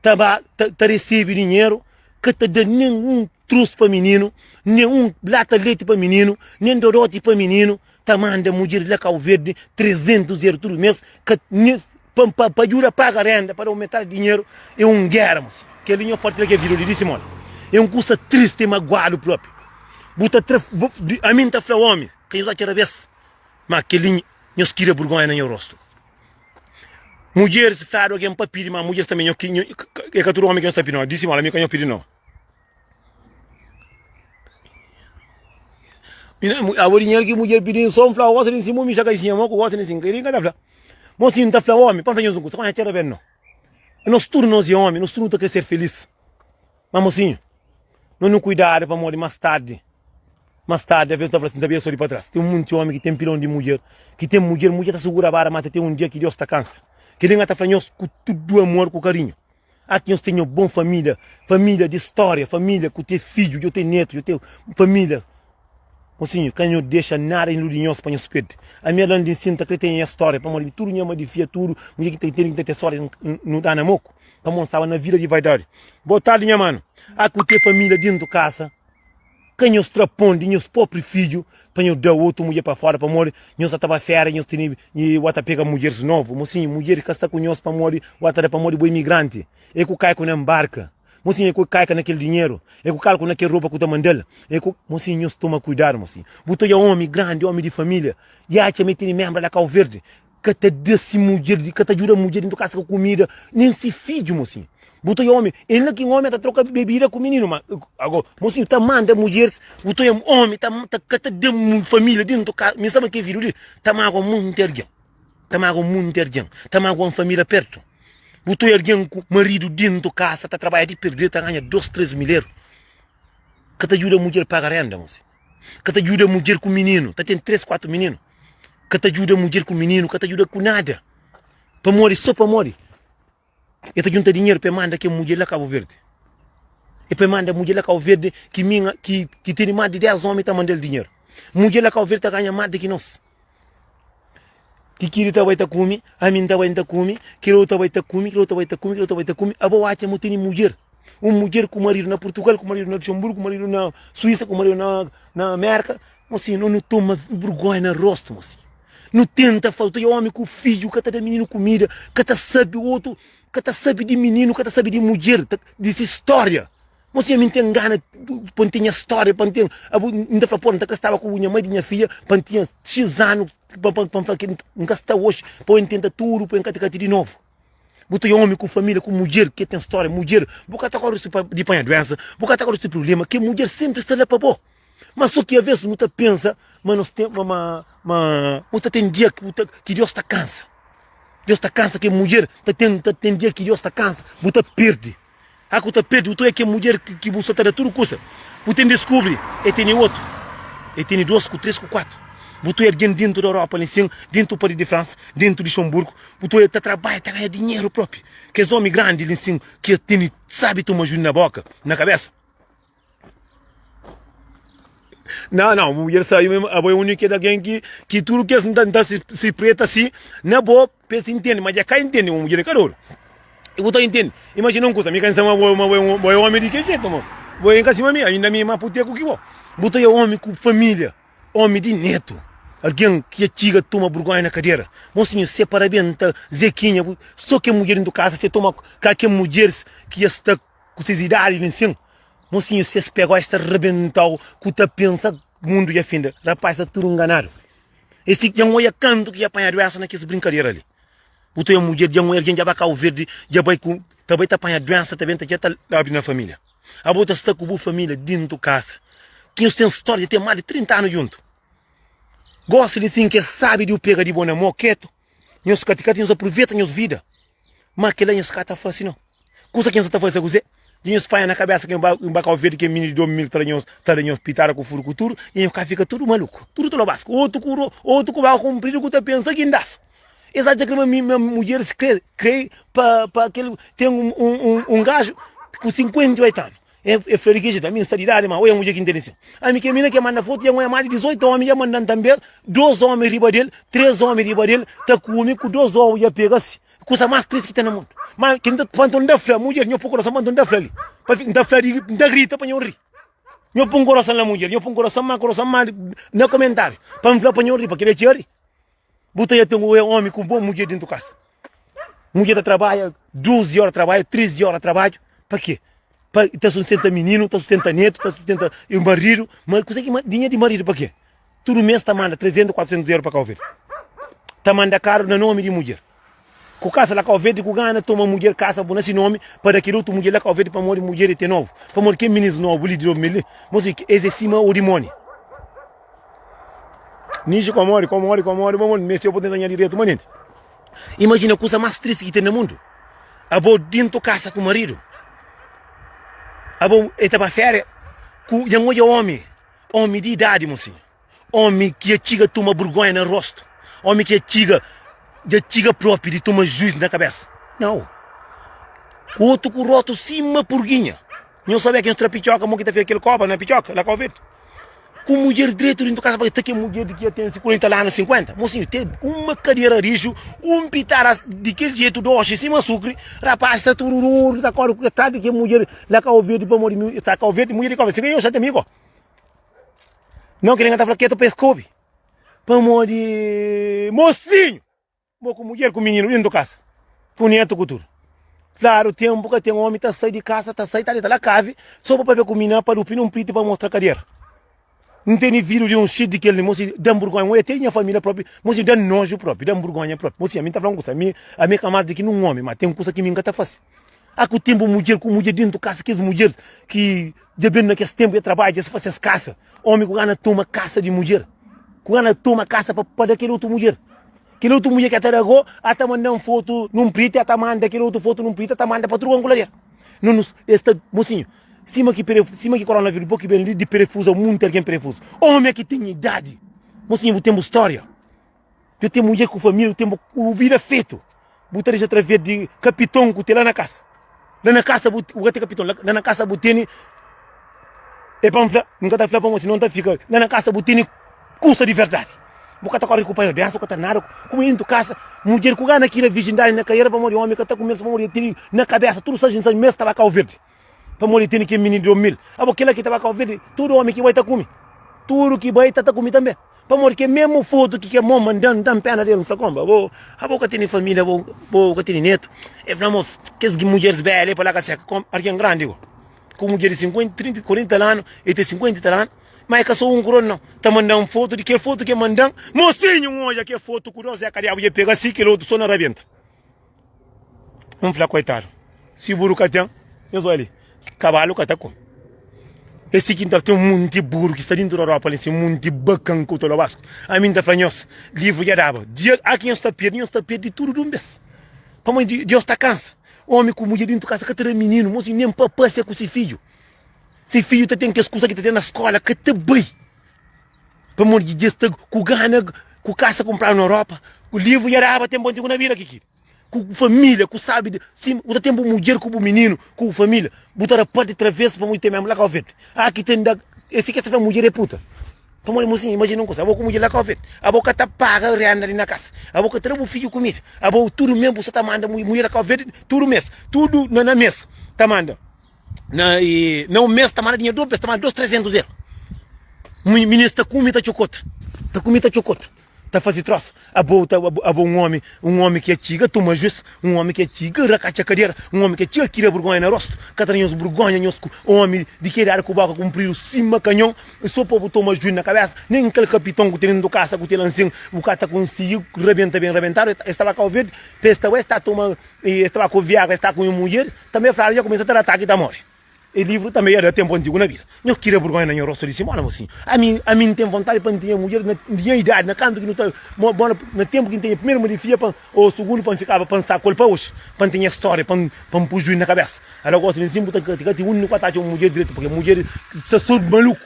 ta ba ta ta resebe dinheru, ka ta da nen un trus pa mininu, nen un lata leti pa mininu, nen dodoti pa mininu. Ta manda mudjer di la Kau Verdi 300 eru tudu mes, ka nen pa pa pa djuda paga renda, pa da un metadi dinheru, é un gera mosi. Kel-li nho partilha kel video li di Simone. É un kusa tristi e maguadu propi. Bu ta tra bu ami N ta fla omi ka nhos atxa rabes, ma kel-li nhos kria burgonha na nho rostu. Mudjeris fladu algen pa pidi, ma mudjeris tanbe nho ki nho é ka tudu omi ki nhos ta pidi no. Di Simone ami ka nho pidi no. Abo dinheru ki mudjer pidi so N fla gosi di si mo mi xa ka sinha mo ku gosi di si N ka ta fla. Mo si N ta fla omi pa N fla nhos un kusa, ka nha txera ben no. Nos tudu nos é omi, nos tudu nu ta kre ser felis. Ma mosinhu, no nu kuidadu pamodi mas tardi, mas tardi aves nu ta fla sin, ta bia so di pa tras. Ten munti omi ki ten pilon di mudjer, ki ten mudjer, mudjer ta sugura bara, ma ta ten un dia ki Deus ta kansa. Kel-li N ta fla nhos ku tudu amor, ku karinhu. Ati nhos ten nho bon família, família di stória, família ku te fidju, djo ten netu, djo ten família. Mosinhu, ka nho dexa nada iludi nhos pa nhos perde. Ami Alan di nsin ta kre ten nha stória, pamodi tudu nha madifia tudu, mudjer ki ta intende ki ta ten stória nu da na moku, pamodi N staba na vida di vaidadi. Boa tardi nha manu. A ku te família dintu kasa, ka nhos tra pon di nhos propri fidju pa nhos da otu mudjer pa fora, pamodi nhos sa ta ba fera, nhos tene wa ta pega mudjeris novu. Mosinhu, mudjer ka sta ku nhos pamodi wa ta da pamodi bo imigranti, e ku kai ku na nbarka. Mosinhu, e ku kaika na kel dinheru, e ku kalku na kel ropa ku ta mandal, e ku. Mosinhu, nhos toma kuidadu, mosinhu. Bu ta odja omi grandi, omi di familia, i atxa ma e tene membra la Kau Verdi, ka ta da si mudjer, ka ta djuda mudjer dintu kasa ku kumida, nen si fidju, mosinhu. Bu ta odja omi, e la ki omi ta troka bebida ku mininu, ma ago, mosinhu, ta manda mudjeris, bu ta odja omi ta, ta, ka ta da familia dintu kasa. Mi sama ke video li ta magua monti algen, ta magua monti algen, ta magua un familia pertu. Bu ta oja algen ku maridu dentu kasa ta trabadja di perdidu ta ganha 2, 3 mil eru. Ka ta djuda mudjer paga renda mosi. Ka ta djuda mudjer ku mininu, ta ten 3, 4 mininu. Ka ta djuda mudjer ku mininu, ka ta djuda ku nada. Pamodi, so pamodi e ta djunta dinheru pa e manda kel mudjer la Kabu Verdi. E pa e manda mudjer la Kabu Verdi ki mi ki ki tene mas di 10 omi ta mandal dinheru. Mudjer la Kabu Verdi ta ganha mas di ki nos. Ki kili ta bai ta kume, ami N ta bai N ta kume, kel otu ta bai ta kume, kel otu ta bai ta kume, kel otu ta bai ta kume. Abo atxa ma bu tene mudjer, un mudjer ku maridu na Purtugal, ku maridu na Luxemburgu, ku maridu na Suísa, ku maridu na na Mérka. Mosinhu, no nu toma burgonha na rostu, mosinhu. Nu tenta faz, ta omi ku fidju ka ta da mininu kumida, ka ta sabe otu, ka ta sabe di mininu, ka ta sabe di mudjer, di si stória. Mosinha mi N ten gana pa N ten nha stória, pa N ten abo N ta fla pô N ta ka staba ku nha mai di nha fidja pa N tinha xis anu pa pa N fla ke N ka sta oxi pa N tenta tudu pa N ka kati di novu. Bu ta omi ku família ku mudjer ke ten stória, mudjer bu ka ta kore di panha duensa, bu ka ta kore si prubléma, ke mudjer sénpri sta la pa bo. Ma so ki aves nu ta pensa ma nos ten ma ma ma nu ta ten dia ki bu ta ki Deus ta kansa. Deus ta kansa ke mudjer ta ten ta ten dia ki Deus ta kansa, bu ta perde. A ku ta perde, bu ta oja ke mudjer ki bu sta ta da tudu kusa, bu ten diskubri e tene otu, e tene dos ku tres ku kuatu. Bu ta oja algen dentu di Europa li sin, dentu Paris di Fransa, dentu di Luxemburgo, bu ta oja ta trabadja, ta ganha dinheru propi. Kes omi grandi li sin ki tene sabi toma juju na boka, na kabesa. Não, não, mulher saiu mesmo. Abo é único de alguém que, que tudo que não tá se, se preta assim, na boa, pensa entende, mas já cá entende, uma mulher é calor. E botar entende. Imagina um coisa, me cansa uma boa, uma boa, uma boa homem de que jeito, moço? Boa em cima minha, ainda me mais puteco que vou. Botar homem com família, homem de neto. Alguém que chega toma vergonha na cadeira. Mocinho, se parabéns, tá, Zequinha, só que mulher dentro casa, você toma, cá que mulheres que está Ku ses idadi li nsin, mosinhu ses pé gosi ta rabentau ku ta pensa mundu dja finda. Rapaz sta tudu nganadu. E si dja N oia kantu ki dja panha duensa na kes brinkadera li. Bu ta oia mudjer dja N oia algen dja ba Kau Verdi dja bai ku ta bai ta panha duensa ta ben ta dja ta abri na familia. Abo ta sta ku bu familia dintu kasa ki nhos ten storia dja ten mas di 30 anu djuntu. Gosi li nsin ke sabi di bu pega di bo na mo ketu nhos kati kati nhos apruveta nhos vida ma kila nhos ka ta fasi no. Kusa ki nhos sa ta fase kuzê? Dja nhos panha na kabesa ki un ba Kau Verdi ki é mini di 2000 ta da nhos ta da nhos pitada ku furu ku tudu i nhos ka fika tudu maluku, tudu tolobasku. Otu ku otu ku ba kunpridu ku ta pensa gindasu. Es atxa kre ma mi ma mudjeris kre kre pa pa kel ten un un un gaju ku 58 anu. E fla di ki jetu? Ami N sta di idadi, ma oia mudjer ki N tene sin. Ami ke mina ke manda fotu dja N oia más di 18 omi dja manda-m tanbe, dos omi riba del, tres omi riba del, ta kume ku dos ovu dja pega si. Kusa más tristi ki ten na mundu. Ma ki N ta, pantu N ta fla, mudjer, nho pui korason, pantu N ta fla li, pa N ta fla di, N ta grita pa nho ri. Nho pun korason la mudjer, nho pun korason ma korason ma na komentariu, pa N fla pa nho ri, pa kila txeu ri. Bu ta ten un omi ku bon mudjer dentu kasa. Mudjer ta trabadja 12 ora trabadju, 13 ora trabadju, pa ke? Pa ta sustenta mininu, ta sustenta netu, ta sustenta maridu, ma kuze ki dinheru di maridu pa ke? Tudu mes ta manda 300, 400 euro pa Kau Verdi. Ta manda karu na nomi di mudjer. Ku kasa la Kau Verdi ku gana toma mudjer kasa bu na si nomi pa da kel otu mudjer la Kau Verdi pamodi mudjer e ten novu. Pamodi kel minis nobu li di nomi li, mosi es e sima o dimoni. Nixi ko mori, ko mori, ko mori, bo meste oportunidadi nha diretu manenti. Imajina kusa mas tristi ki ten na mundu. Abo dintu kasa ku maridu. Abo e ta ba feria ku nha odja omi, omi di idadi mosinhu. Omi ki ya txiga tuma burgonha na rostu. Omi ki ya txiga, dja txiga propi di tuma juiz na kabesa. Nau. Otu ku rotu sima purginha. Nhos sabe ki nhos tra pitxoka mo ki ta fika kel koba na pitxoka la Kau Verdi. Ku mudjer dretu dintu kasa pa ta kel mudjer di ki ya ten 40 anu 50. Mosinhu ten uma kadera rixu, un pitara di kel jetu doxi sima sukri, rapaz sta turururu ta kori ku tras di kel mudjer la Kau Verdi pamodi mi sta Kau Verdi, mudjer di Kau Verdi. Si ka nhos xa ten mi ko. Nau ki ningen ta fla ketu pa es kobi. Pamodi mosinhu. Bo ku mudjer ku mininu dentu kasa, ku netu ku tudu. Fladu tenpu ka ten omi ta sai di kasa, ta sai ta deta la kavi so pa papia ku mina pa dupi nun priti pa mostra kadera. N tene vidu di un xit di kel li, mosi dan burgonha, n oia te nha familia propi, mosi dan noju propi, dan burgonha propi. Mosi ami n ta fla un kusa, ami ami ka mas di ki nun omi, ma ten kusa ki mi n ka ta fasi. A ku tenpu mudjer ku mudjer dentu kasa, kes mudjeris ki dja ben na kes tenpu e trabadja, es fasi es kasa, omi ku gana toma kasa di mudjer, ku gana toma kasa pa pa da kel otu mudjer. Kel otu mudjer ki a ta da go, a ta manda-m fotu nun priti, a ta manda kel otu fotu nun priti, a ta manda pa tudu kangulader. No nu es ta, mosinhu, sima ki pere, sima ki koronavírus bo ki ben li di perefuza munti algen perefuza. Omi ki ten idadi, mosinhu bu ten bu stória. Bu ten mudjer ku família, bu ten bu vida fetu. Bu ta dexa traves di kapiton ku ten la na kasa. La na kasa bu bu ka ten kapiton, la na kasa bu tene E pa N fla, N ka ta fla pamodi sinon N ta fika La na kasa bu tene kusa di verdadi Bu ka ta kore ku pai bensu, bu ka ta nada Kuma dentu kasa, mudjer ku gana kila virjindadi na kaera Pamodi omi ka ta kume-l so pamodi el tene na kabesa Tudu sa jinsa mes ta ba Kau Verdi Pamodi el tene kel mininu di 2000 Abo kila ki ta ba Kau Verdi, tudu omi ki bai ta kume Tudu ki bai ta ta kume tanbe Pamodi ke mesmu fotu ki ke mon mandan, N dan pena del, N fla, Konba, bo, abo ka tene familia, bo, bo ka tene netu? El fla, Mos, kes mudjeris belha pa la ka seka, kom, algen grandi go, ku mudjer di 50, 30, 40 anu, el ten 50 i tal anu, ma e ka so un ku rodu nau, ta mandan fotu di kel fotu ke mandan, mosinhu, N odja ke fotu ku dos Zeka diabu dja pega si, kel otu so na rabenta. N fla, Koitadu, si buru ka ten, nhos oja li, kabalu ka ta kume. Es si ki N ta ten un monti buru ki sta dintu di Europa li, si un monti bakan ku tolobasku. Ami N ta fla nhos, livru dja daba. Dia a ki nhos ta perde, nhos ta perde tudu di un bes. Pamodi Deus ta kansa. Omi ku mudjer dintu kasa ka ta da mininu, mosi nen pa pasia ku si fidju. Si fidju ta ten kes kusa ki ta ten na skola, ka ta bai. Pamodi dja sta ku gana ku kasa kunpradu na Europa, ku livru dja daba tenpu antigu na bida kiki. Ku familia, ku sabi di si bu ta ten bu mudjer ku bu mininu, ku bu familia, bu ta rapati traves pamodi ten mesmu la Kau Verde. Ah ki ten da esi ke ta fla mudjer é puta. Pamodi mosinhu imajina un kusa, abo ku mudjer la Kau Verde, abo ka ta paga renda li na kasa, abo ka ta da bu fidju kumida, abo tudu mes bu sta ta manda mudjer la Kau Verde tudu mes, tudu na mes ta manda. Na, e, na un mês ta manda dinheiro dos bes, ta manda dos 300 euro. Minês ta kume ta txokota, ta kume ta txokota, ta faze trosa. Abo, ta, abo un omi, un omi ki txiga toma juiz, un omi ki txiga rakatxa kadera, un omi ki txiga kria burgonha na rostu, ka ta da nhos burgonha nhos ku omi di ki idadi ku boka kunpridu sima kanhon, so pa bu toma juiz na kabesa, nen kel kapiton ku ten dentu kasa ku ten lansin, bu ka ta konsigi rabenta ben rabentadu, es ta ba Kau Verdi, pa es ta bai, es ta toma E es ta ba ku viagra, es ta ku un mudjer, tanbe fladu dja kumesa ta da ataki ta more. E livru tanbe dja da tenpu antigu na bida. Nho kria burgonha na nho rostu di Simona, mosinhu. Ami, ami N ten vontadi pa N tinha mudjer na nha idadi, na kantu ki nu ta mo, bo na tenpu ki N tinha primeru ma di fia pa, o sugundu pa N fikaba pa N sta ku el pa oxi, pa N tinha storia, pa N, pa N pui juiz na kabesa. Ala gosi li nsin bu ta kati kati undi ku ta atxa un mudjer diretu, purki mudjer sta so maluku.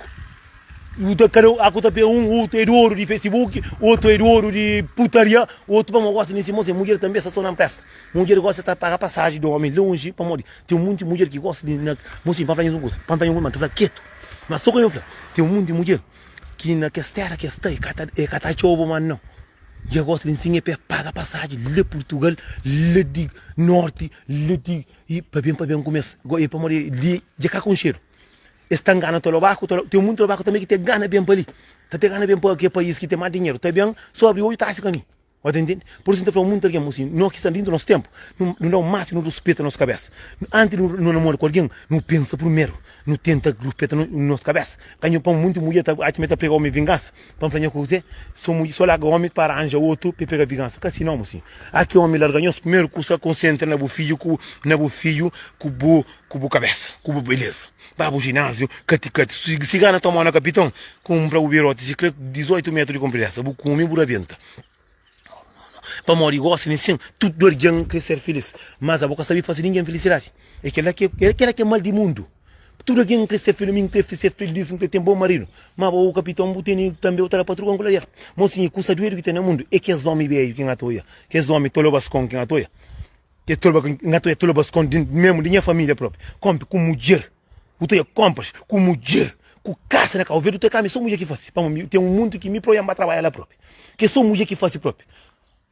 Bu ta kada aku ta pega un otu é dodu di facebook, otu é dodu di putaria, otu pamodi gosta di si mosi, mudjer tanbe sta so na presta. Mudjer gosta ta paga pasaji di omi lonji pamodi ten munti mudjer ki gosta di na mosi pa fla nhos un kusa, pa nfla nhos un kusa ma ta fla ketu, ma so ka nho fla ten munti mudjer ki na kes tera ki es sta e ka ta e ka ta atxau bo ma nau. Dja gosta di nsinha pa e paga pasaji la Purtugal, la di norti, la di pa ben pa ben kume-s e pamodi li dja ka konxedu. Es ta ngana tolobaku, tolo, ten munti tolobaku tanbe ki ten gana ben pa li, ta ten gana ben pa ke país ki ten mas dinheru, ta ben so abri odju ta hasi kaminhu. Bo ta intende? Pur isu N ta fla munti algen, si no ki sta dintu nos tenpu, nu nu da un másimu nu ruspeta nos kabesa. Antis di nu namora ku algen, nu pensa primeru, nu tenta ruspeta nos kabesa. Ka nhu pa munti mudjer ta atxa ma e ta prega omi vingansa, pa N fla nha kuzê? So mudjer so larga omi pa ranja otu pa e prega vingansa. Ka si nau, mosinhu. A ki omi larga nhos, primeru kusa konsentra na bu fidju ku na bu fidju ku bu ku bu kabesa, ku bu beleza. Ba bu jináziu, kati kati. Si gana toma na kapiton, kunpra bu biroti si kre 18 metru di konpridesa, bu kume bu rabenta. Pamodi gosi nin sin, tudu algen kre ser filis, mas abo ka sabi fasi ningen filisidadi. E kela ki e kela ki é mal di mundu. Tudu algen kre ser filis, mi kre ser filis, N kre ten bon maridu. Ma abo bu kapiton, bu tene tanbe bu ta da patruga ku ladera. Mosinhu, kusa duedu ki ten na mundu é kes omi bedju ki N ata oia, kes omi tolobaskon ki N ata oia, kes toloba ki N ata oia tolobaskon di memu di nha familia propi, konpi ku mudjer. Bu ta oia konpas ku mudjer ku kasa na Kau Verdi, bu ta oia kami so mudjer ki fasi. Pamodi ten un munti ki mi propi N ba trabadja la propi, ki so mudjer ki fasi propi.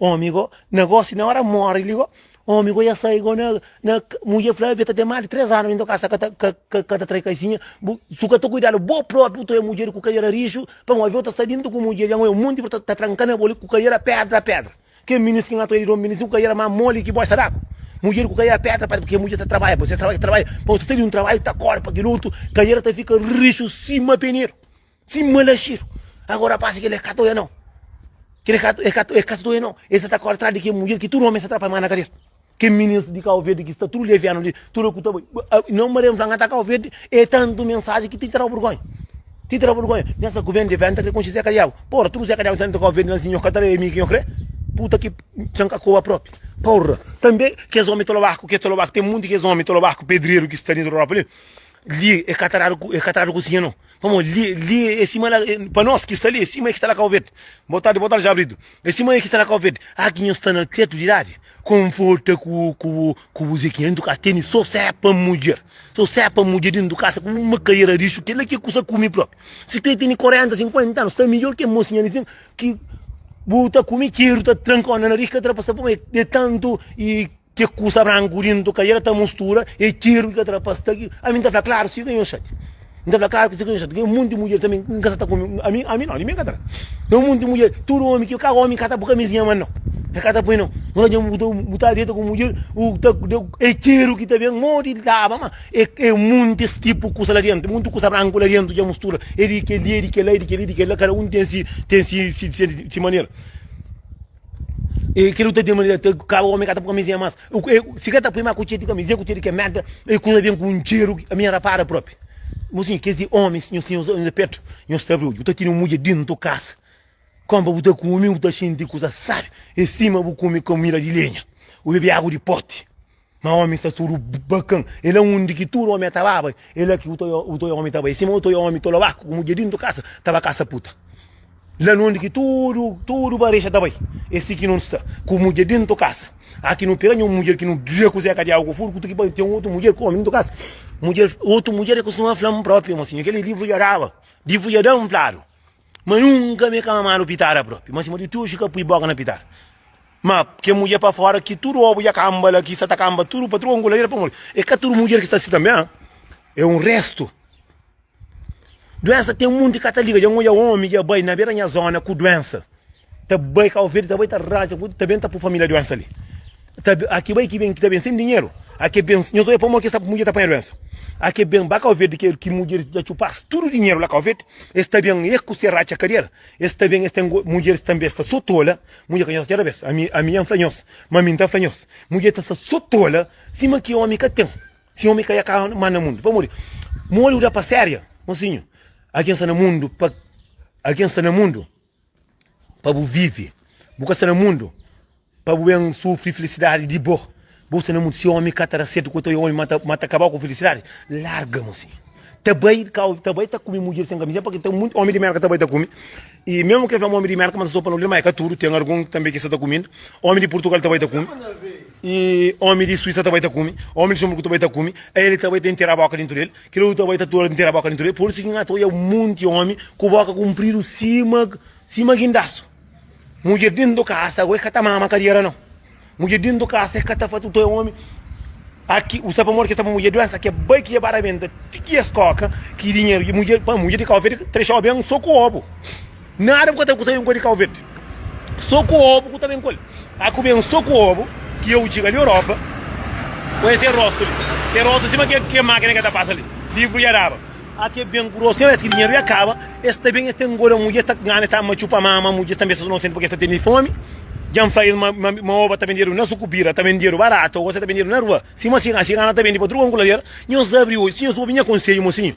Omi go na gosi na ora mori li go, omi go ya sai go na na mudjer fla ta ten mas di 3 anu inda kasa ka ta ka ka ta trai kaisinha, bu su ka ta kuidadu bo propi bu ta oia mudjer ku kaiera rixu, pamodi bo ta sta dintu ku mudjer ya oia munti ta ta tranka na bo li ku kaiera pedra pedra. Ke minis ki ngata oia di don minis ku kaiera mas moli ki boi sadaku. Mudjer ku kaiera pedra pedra porque mudjer ta trabadja, bo se trabadja trabadja, pa bo ta sai di un trabadju ta kore pa kel otu, kaiera ta fika rixu sima peneru. Sima laxeru. Agora pasi kel é ka ta oia nau. Kel é ka é ka é ka ta oia nau. Es ta kore tras di kel mudjer ki tudu omi sa tra pa manda kader. Kel minis di Kau Verdi ki sta tudu levianu li, tudu ku ta bai. Nau Maria fla, N ta Kau Verdi, é tantu mensaji ki ti ta dau burgonha. Ti ta dau burgonha. Nhos ta ku ben de venta kre konxe Zeka Diabu. Porra, tudu Zeka Diabu sta dentru Kau Verdi la si nhos ka ta é mi ki nhos kre. Puta ki txan ka koba propi. Porra. Tanbe kes omi tolobaku, kes tolobaku, ten munti kes omi tolobaku pedreru ki sta dentru Europa li. Li é ka ta dadu ku é ka ta dadu kusinha nau. Pamodi li, li é sima la, pa nos ki sta li, é sima é ki sta la Kau Verdi. Boa tardi, boa tardi já Brito. É sima é ki sta la Kau Verdi. Ah, ki nhos sta na tetu di idadi, konforta ku, ku, ku bu Zequinha dentu kasa, tene so sepa mudjer, so sepa mudjer dentu kasa ku uma kaiera rixu, kel-la ki é kusa kume propi. Si kre tene 40, 50 anu, sta midjor ke mosinha li sin, ki bu ta kume txeru ta tranka-u na nariz, ka ta da pa sta pamodi é tantu i Ke kusa branku dintu kaiera ta mustura e txiru ki ka tra pa sta ki ami nta fla klaru si ka nho xati nta fla klaru si ka nho xati ke munti mudjer tanbe nka sa ta kume ami ami no ami nka ta da un munti mudjer tudu omi ki ka omi ka ta pui kamizinha ma no e ka ta pui no no ta bu ta bu ta deta ku mudjer u ta e txiru ki ta ben modi laba ma e e munti es tipu kusa la dentu munti kusa branku la dentu dja mustura e di keli e di kela e di keli e di kela kada un ten si ten si si si manera. E kel ta ten manera ta kaba omi ka ta pui kamizinha mas. Si ka ta pui ma ku txeti kamizinha ku txeti ke merda e kuza ben ku un txeru ami nha rapara propi. Mosinhu kes di omis nhos tinha nhos pertu nhos ta abri odju bu ta tene un mudjer dintu kasa konpa bu ta kume bu ta xinti kuza sabi e sima bu kume kumida di lenha bu bebe agu di poti ma omi sta tudu bakan e la undi ki tudu omi ta baba e la ki bu ta oia omi ta bai sima bu ta oia omi tolobaku ku mudjer dintu kasa ta ba kasa puta. La nunde ki tudu, tudu barexa ta bai. É si ki no sta, ku mudjer dentu kasa. A ki no pega nha mudjer ki no dria ku Zeka di agu ku furu, ku tu ki bai ten otu mudjer ku omi dentu kasa. Mudjer, otu mudjer e kustuma fla-m propi, mosinhu, keli livru dja daba, livru dja da-m fladu. Ma nunka mi ka mamadu pitada propi. Ma sima di ti oji ka pui boka na pitada. Ma ke mudjer pa fora ki tudu obu dja kamba la, ki sa ta kamba tudu pa tudu angula, pamodi é ka tudu mudjer ki sta si tanbe, é un restu. Duensa ten munti ka ta liga. Dja N odja omi dja bai na bera nha zona ku duensa. Ta bai Kau Verdi, ta bai ta ratxa, ta ben ta pu familia duensa li. Ta a ki bai ki ben ki ta ben sen dinheru. A ki ben, nhos odja pamodi ki sta mudjer ta panha duensa. A ki ben ba Kau Verdi ke ki mudjer dja txupas tudu dinheru la Kau Verdi, es ta ben e ku se ratxa kadera, es ta ben es ten mudjeris tanbe sta so tola, mudjer ka nhos txera bes. Ami ami nha N fla nhos, ma mi N ta fla nhos, mudjer ta sta so tola sima ki omi ka ten. Si omi ka ia ka manda mundu. Pamodi? Modi bu da pa séria, mosinhu. Algen sta na mundu pa algen sta na mundu pa bu vive. Bu ka sta na mundu pa bu ben sufri filisidadi di bo. Bu sta na mundu si omi ka ta da sertu ku ta omi ma ta ma ta kabau ku filisidadi, larga mosinhu. Ta bai kau ta bai ta kume mudjer sen kamizinha pake ten munti omi di merka ta bai ta kume i mesmu ke fla ma omi di merka ma so pa no ma e ka tudu ten argun tanbe ki sa ta kumindu omi di purtugal ta bai ta kume i omi di suisa ta bai ta kume omi di luxemburgu ta bai ta kume el ta bai ta intera boka dintu del kel otu ta bai ta intera boka dintu del pur isu ki N ta oia munti omi ku boka kunpridu sima sima gindasu mudjer dintu kasa ago e ka ta mama kadiera nau. Mudjer dentu kasa e ka ta fasi to e omi aki u sa pamodi ki sta pa mudjer duensa ke bai ki e ba rabenta ti ki es koka ki dinheru ki mudjer pa mudjer di kau verde trexau ben so ku obu nada bu ka ta ku ta ben ku di kau verde so ku obu ku ta ben ku el a ku ben so ku obu ki eu txiga li Europa ku ese rostu li se rostu sima ke ke makina ke ta pasa li livru ya daba a ke ben ku rostu sima es ki dinheru ya kaba Es ta ben, es ta ngoda mudjer, es ta ngana, es ta ama txupa mama mudjer, tanbe es ta nosenti purki es ta tene fomi. Dja N fla es ma ma oba ta bendedu na sukubira, ta bendedu baratu, oba sa ta bendedu na rua. Sima sigana, sigana ta bende pa tudu kuladeira. Nhos abri odju, si nhos obi nha konsedju, mosinhu,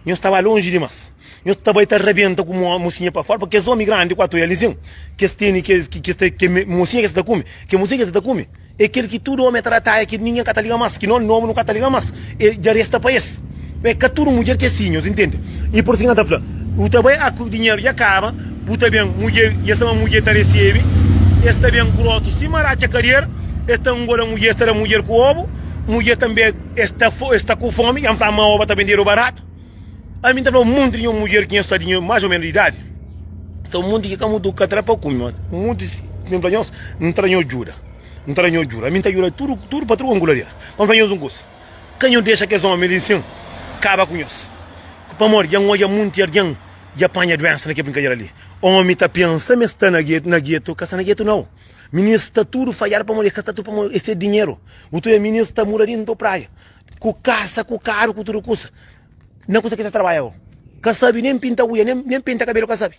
nhos ta ba lonji dimas. Nhos ta bai ta rabenta ku mosinha pa fora, purki es omi grandi ku atoia li sin, ki es tene, ki es ki es ta ki mosinha ki es ta kume, ki mosinha ki es ta kume. É kel ki tudu omi ta da taia ki ningen ka ta liga mas, ki no nomu nu ka ta liga mas, e dja resta pa es. É ka tudu mudjer ki é si, nhos intende? I pur si N ta fla, bu ta bai a ku dinheru dja kaba, bu ta ben mudjer, dja sama mudjer ta resebe, es ta ben grotu sima ratxa kadera, es ta ngoda mudjer, es ta da mudjer ku obu, mudjer tanbe es ta es ta ku fomi, dja N fla ma oba ta bendedu baratu. Ami N ta fla un monti di nho mudjer ki nhos sta di nho más ô ménus di idadi, sta un monti ki ka mutu ka tra pa kume, mas un monti si N fla nhos, N ta da nho djuda, N ta da nho djuda. Ami N ta djuda tudu, tudu pa tudu kanguladeira. Ma N fla nhos un kusa, ka nho dexa kes ómi li nsin kaba ku nhos, pamodi dja N odja monti algen dja panha duénsa na kel brinkadera li. Ómi ta pensa ma es sta na getu, na getu, ka sta na getu nau. Minis sta tudu fadjadu pamodi es ka sta tudu pamodi es ten dinheru. Bu ta odja minis ta muda dintu praia. Ku kasa, ku karu, ku tudu kusa. Na kusa ki ta trabadja bo. Ka sabi nen pinta uia, nen, nen pinta kabelu ka sabi.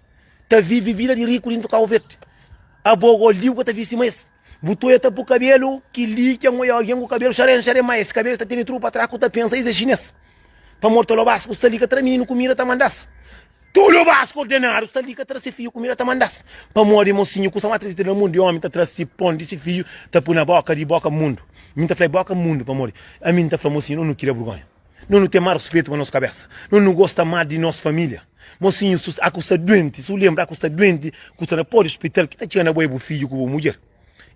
Ta vivi vida di riku dintu Kau Verdi. Abo go liu ka ta vivi sima es. Bu toia ta pu kabelu ki li ki angoia algen ku kabelu xaren xaren ma es kabelu ta tene trupa tras ku ta pensa es é xines. Pamodi tolobas ku sta li ka tra mininu kumida ta mandas. Tolobas ku ordenadu sta li ka tra se fiju kumida ta mandas. Pamodi mosinhu kusa ma tristi na mundu di omi ta tra si pon di si fiju ta pu na boka di boka mundu. Mi ta fla e boka mundu pamodi ami N ta fla mosinhu no nu kria burgonha. No nu ten más ruspetu pa nos kabésa. No nu gosta más di nos família. Mosinhu, su a ku sta duenti, su lenbra a ku sta duenti, ku sta na pó di ospital, ki ta txiga na bo é bu fidju ku bu mudjer.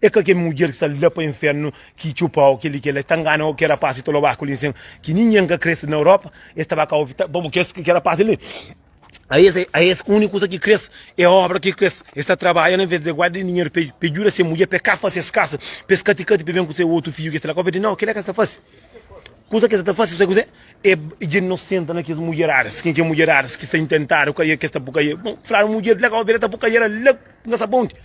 É ka kel mudjer ki sta la pa infernu ki txupa-u kel-li, kel-la, ta ngana-u kel rapás di tolobaku li nsin, ki ningen ka krese na Europa, es ta ba ka ovi, ta, bo, kes, kel rapás li. A es, a es úniku kuza ki kres é obra ki kres. Es ta trabadja na vez de guarda dinheru pa pa djuda se mudjer, pa e ka fase es kasa, pa es kati-kati pa e ben ku se otu fidju ki es ta la ka obi. Nau, kila ka es ta fase. Kuza ki es ta fase, sabe kuzê? É dja no senta na kes mudjeradas, ken ki é mudjeradas ki sta intentadu ka ke sta puka Bon, fladu mudjer la ka obi, ta puka la nga sa ponti.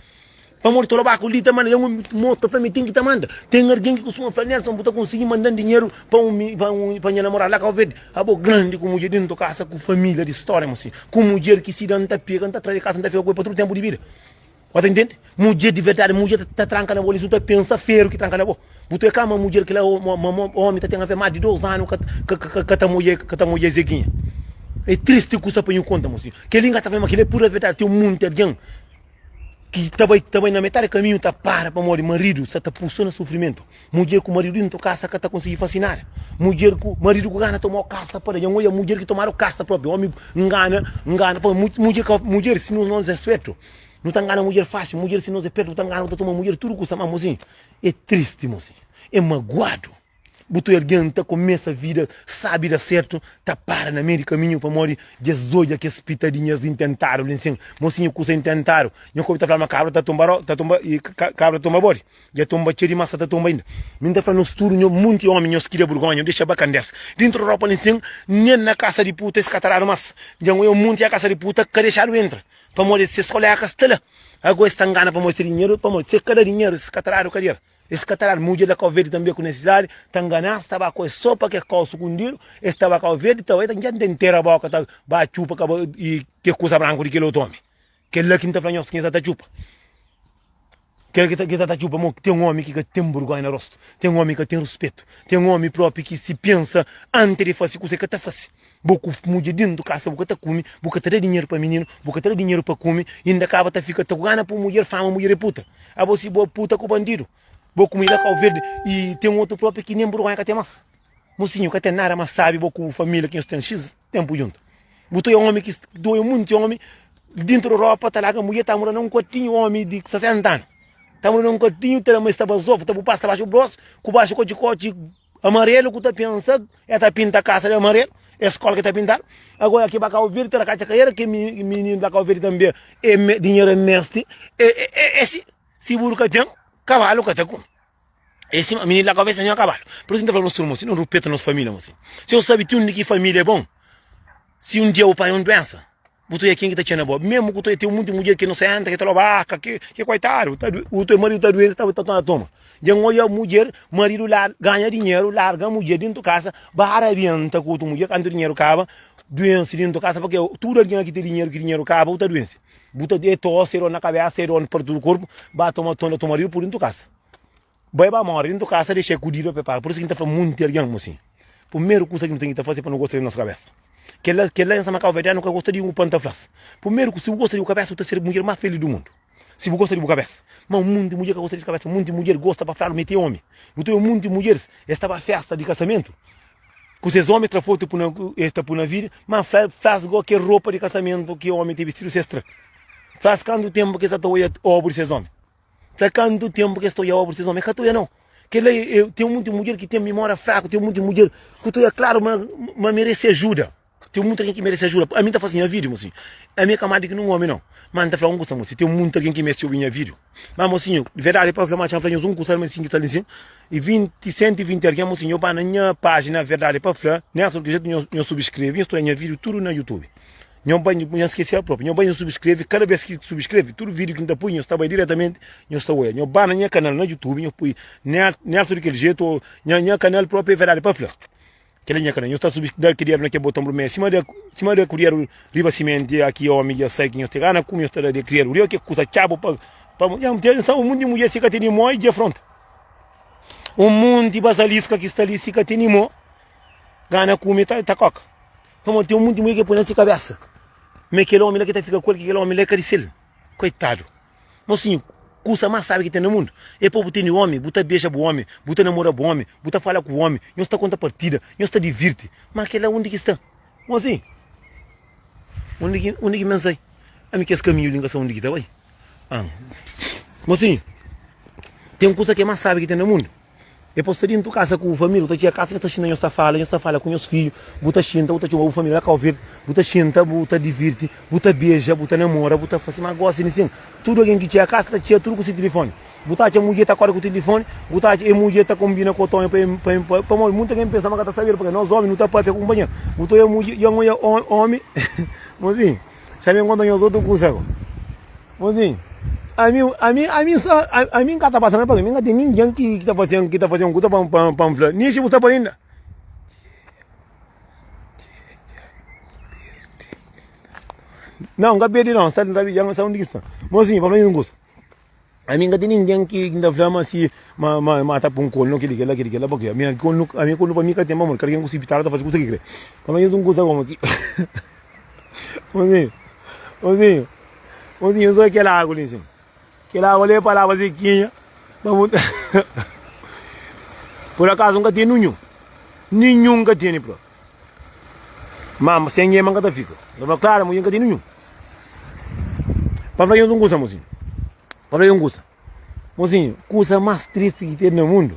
Pamodi tolobaku li ta manda, nha un mo ta fla mi ten ki ta manda. Ten argen ki kustuma fla, Nelson, bu ta konsigi mandan dinheru pa un pa un pa nha namoradu la Kau Verdi? Abo grandi ku mudjer dentu kasa ku familia di storia, mosi. Ku mudjer ki si da N ta pega, N ta tra di kasa, N ta fika ku el pa tudu tenpu di vida. Bo ta intende? Mudjer di verdadi, mudjer ta tranka na bo li, su ta pensa feru ki tranka na bo. Bu ta kama mudjer ki la omi ta ten afe mas di 2 anu ka ka ka ta moia ka ta moia zeguinha. É tristi kusa pa nhu konta, mosi. Keli N ka ta fla ma keli é pura verdadi, ten munti algen. ki ta bai ta bai na metadi kaminhu ta para pamodi maridu sa ta pui so na sufrimentu. Mudjer ku maridu dintu kasa ka ta konsigi fasi nada. Mudjer ku maridu ku gana tomau kasa pa da. Dja N oja mudjer ki tomadu kasa propi. Omi ngana ngana pa mudjer ka mudjer si nos nos é spertu nu ta ngana mudjer faxi. Mudjer si nos é pertu bu ta ngana bu ta toma mudjer tudu kusa. Ma mosinhu é tristi mosinhu é maguadu. Bu ta algen ta kumesa vida sabi da sertu, ta para na meiu di kaminhu pamodi dja es odja kes pitadinhas intentadu li nsin. Mosinhu kusa intentadu. Nha kobi ta fla ma kabra ta tumba ro, ta tumba i kabra ta tumba bodi. Dja tumba txeu dimas sa ta tumba inda. Mi nta fla nos tudu nho munti omi nhos kria burgonha, nho dexa bakandes dintru ropa li nsin, nen na kasa di puta es ka ta dadu mas. Dja N oia munti a kasa di puta ka dexadu entra pamodi ses kolega sta la. Ago es ta ngana pamodi es ten dinheru, pamodi se ka da dinheru es ka ta dadu kadera. Es ka ta dadu mudjer la Kau Verdi tanbe ku nesesidadi ta ngana-s ta ba ku es so pa kes kau sukundidu es ta ba Kau Verdi ta bai ta dja ntera boka ta ba txupa ka ba i ke kusa branku di kel otu omi kel la ki N ta fla nhos ki nhos ta txupa kel ki ta ta txupa mo ten omi ki ka ten burgonha na rostu ten omi ka ten ruspetu ten omi propi ki si pensa anti di fasi kusa i ka ta fasi bo ku mudjer dentu kasa bu ka ta kume bu ka ta da dinheru pa mininu bu ka ta da dinheru pa kume inda kaba ta fika ta gana pa mudjer fama mudjer é puta abo si bo puta ku bandidu bo kumida kau verdi i ten otu propi ki nen burgonha ka ten mas. Mosinhu, ka ten nada más sábi bo ku bu família ki nhos ten xis ténpu djuntu. Bu ta oja ómi ki ta oja monti ómi dintu di ropa ta larga mudjer ta mora na un kuartinhu, ómi di 60 anu ta mora na un kuartinhu ta da ma es ta bazofa, ta bu pasa baxu bros ku baxu kotxi-kotxi amarelu ku ta pensa el ta pinta kasa di amarelu, es skola ki ta pintadu. Agora ki ba Kau Verdi ta da katxa kaera, ke mininu la Kau Verdi tanbe e dinheru e mesti, e si si buru ka ten kabalu ka ta kume. É sima mininu la kabesa nha kabalu. Por isso n ta fla nos tudu mosi, no rupeta nos familia mosi. Si eu sabi ti undi ki familia é bom, si um dia bu panha um doensa, bu ta oia ken ki ta txena bo. Mesmu ku ta oia ten munti mudjer ki inosenta, ki ta loba aka, ki ki koitadu, ta bu ta maridu ta duenti ta ta toma. Dja n oia mudjer, maridu la ganha dinheru, larga mudjer dintu kasa, ba rabenta ku otu mudjer, kantu dinheru kaba, duensi dintu kasa, pake tudu algen ki ten dinheru, ki dinheru kaba, bu ta duensi. Bu ta e tosi, e dor na kabesa, e dor pa tudu korpu, ba toma toma ta maridu pui dintu kasa. Bai ba mora dintu kasa dexa kudida pa e paga. Pur isu ki N ta fla munti algen mo sin, primeru kusa ki nu ten ki ta fase pa nu gosta di nos kabesa. Kela kela N sama kauverdianu ka gosta di un pa N ta fla-s. Primeru ku si bu gosta di bu kabesa bu ta ser mudjer mas felis du mundu. Si bu gosta di bu kabesa. Ma munti mudjer ka gosta di si kabesa, munti mudjer gosta pa fladu ma e ten omi. Bu ta obi munti mudjeris es ta ba festa di kasamentu ku ses omi tra fotu pui na es ta pui na video, ma fla fla-s go kel ropa di kasamentu ki omi ten bistidu si es tra. Fla-s kantu tenpu ki es sa ta oia obru di ses omi. Ta kantu tenpu ki es ta oia obra di ses omi? Es ka ta oia nau. Kel-la é, ten munti mudjer ki ten mimória fraku, ten munti mudjer ku ta oia klaru ma, ma merese ajuda. Ten munti algen ki merese ajuda. Ami N ta fase nha vídiu, mosinhu. Ami é ka más di ki nun omi nau. Ma N ta fla un kusa, mosinhu, ten munti algen ki meste obi nha vídiu. Ma, mosinhu, verdadi pa fla, ma txa-m fla nhos un kusa, ma sin ki sta li sin, i 20, 120 algen, mosinhu, ba na nha pájina Verdadi pa Fla, Nelson, di ki jetu nhos, nhos subskreve, nhos ta oia nha vídiu tudu na YouTube. Nho bai, nho skese el propi. Nho bai nho subskreve, kada bes ki subskreve, tudu video ki N ta pui, nho sta bai diretamenti, nho sta oia. Nho ba na nha kanal na YouTube, nho pui Nelson di kel jetu, ou nha nha kanal propi é verdadi pa fla. Kel é nha kanal. Nho sta subs da ki dedu na kel boton brumedju, sima da sima da ku dedu riba simenti, aki omi dja sai ki nho ta gana kume, nho sta da de kriadu. Riba ke kusa txabu pa pa nha nta un monti mudjer si ka tene mo i dja fronta. Un monti basaliska ki sta li si ka tene mo, gana kume ta ta koka. Pamodi ten un monti mulher ki poi na se kabesa ma é kel omi la ki ta fika ku el, ki kel omi la é ka di sel. Koitadu! Mosinhu, kusa más sábi ki ten na mundu é pa bu tene omi, bu ta beja bu omi, bu ta namora bu omi, bu ta fala ku omi, nhos ta konta partida, nhos ta divirti. Má kel-la undi ki sta? Mosinhu, undi ki, undi ki men sai? Ami kes kaminhu li N ka sabe undi ki ta bai. Ah, mosinhu, ten kusa ki é más sábi ki ten na mundu. E pode sta dentu kasa ku bu família, bu ta txiga kasa, nhos ta xinta, nhos ta fala, nhos ta fala ku nhos fidju, bu ta xinta, bu ta txoma bu família la Kau Verdi, bu ta xinta, bu ta divirti, bu ta beja, bu ta namora, bu ta fase. Má gósi nisin, tudu algen ki txiga kasa ta txiga tudu ku se tilifoni. Bu ta atxa mudjer ta kóre ku tilifoni, bu ta atxa e mudjer ta konbina ku otu ómi pa e, pa e, pa, pamodi munti algen pensa ma ka ta sabedu, pabia nos ómi nu ta pâpia ku kunpanheru. Bu ta oja mudjer, dja N oja ómi, mosinhu. Xa ben konta nhos otu kusa go. Mozinho, ami, ami, ami sa, ami nka ta pasa na pa mi, nka ten ningen ki ta fazen, ki ta fazen un kusa pa, pa, pa nfla. Nixi bu sta pa inda. Não, nka perde não, nsa, nsa, nsa undi ki sta. Mozinho, pa fla nhos un kusa. Ami nka ten ningen ki nta fla ma si ma ma ma ta pun kornu kili kila kili kila pabia ami kornu ami kornu pa mi ka ten pamodi kada ken ku si pitada ta fasi kusa ki kre pa nhos un kusa komu si mozinhu mozinhu mozinhu so kel agu li sin kel agu li é palabra sekinha pa bu por akasu nka ten ninhun ninhun nka tene propi ma sen ema nka ta fika nta fla klaru mozinhu nka ten ninhun. Pa fla nhos un kusa, mozinhu. Pa fla nhos un kusa. Mozinhu, kusa más tristi ki ten na mundu,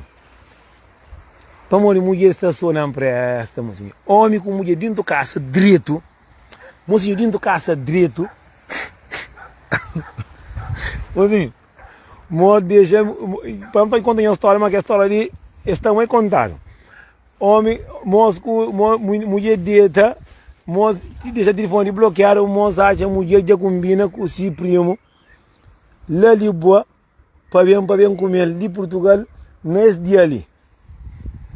pamodi mudjer sta so na npresta, mozinhu. Omi ku mudjer dintu kasa dretu, mozinhu, dintu kasa dretu. Mozinhu, mo dexa, pa N konta nhos stória, ma kel stória li, es sta mui kontadu. Omi, mos ku mudjer deta, mos ti dexa tilifoni blokiadu, mos atxa mudjer dja kumbina ku si primu la Libua pa ben pa ben kumel di Purtugal na es dia li.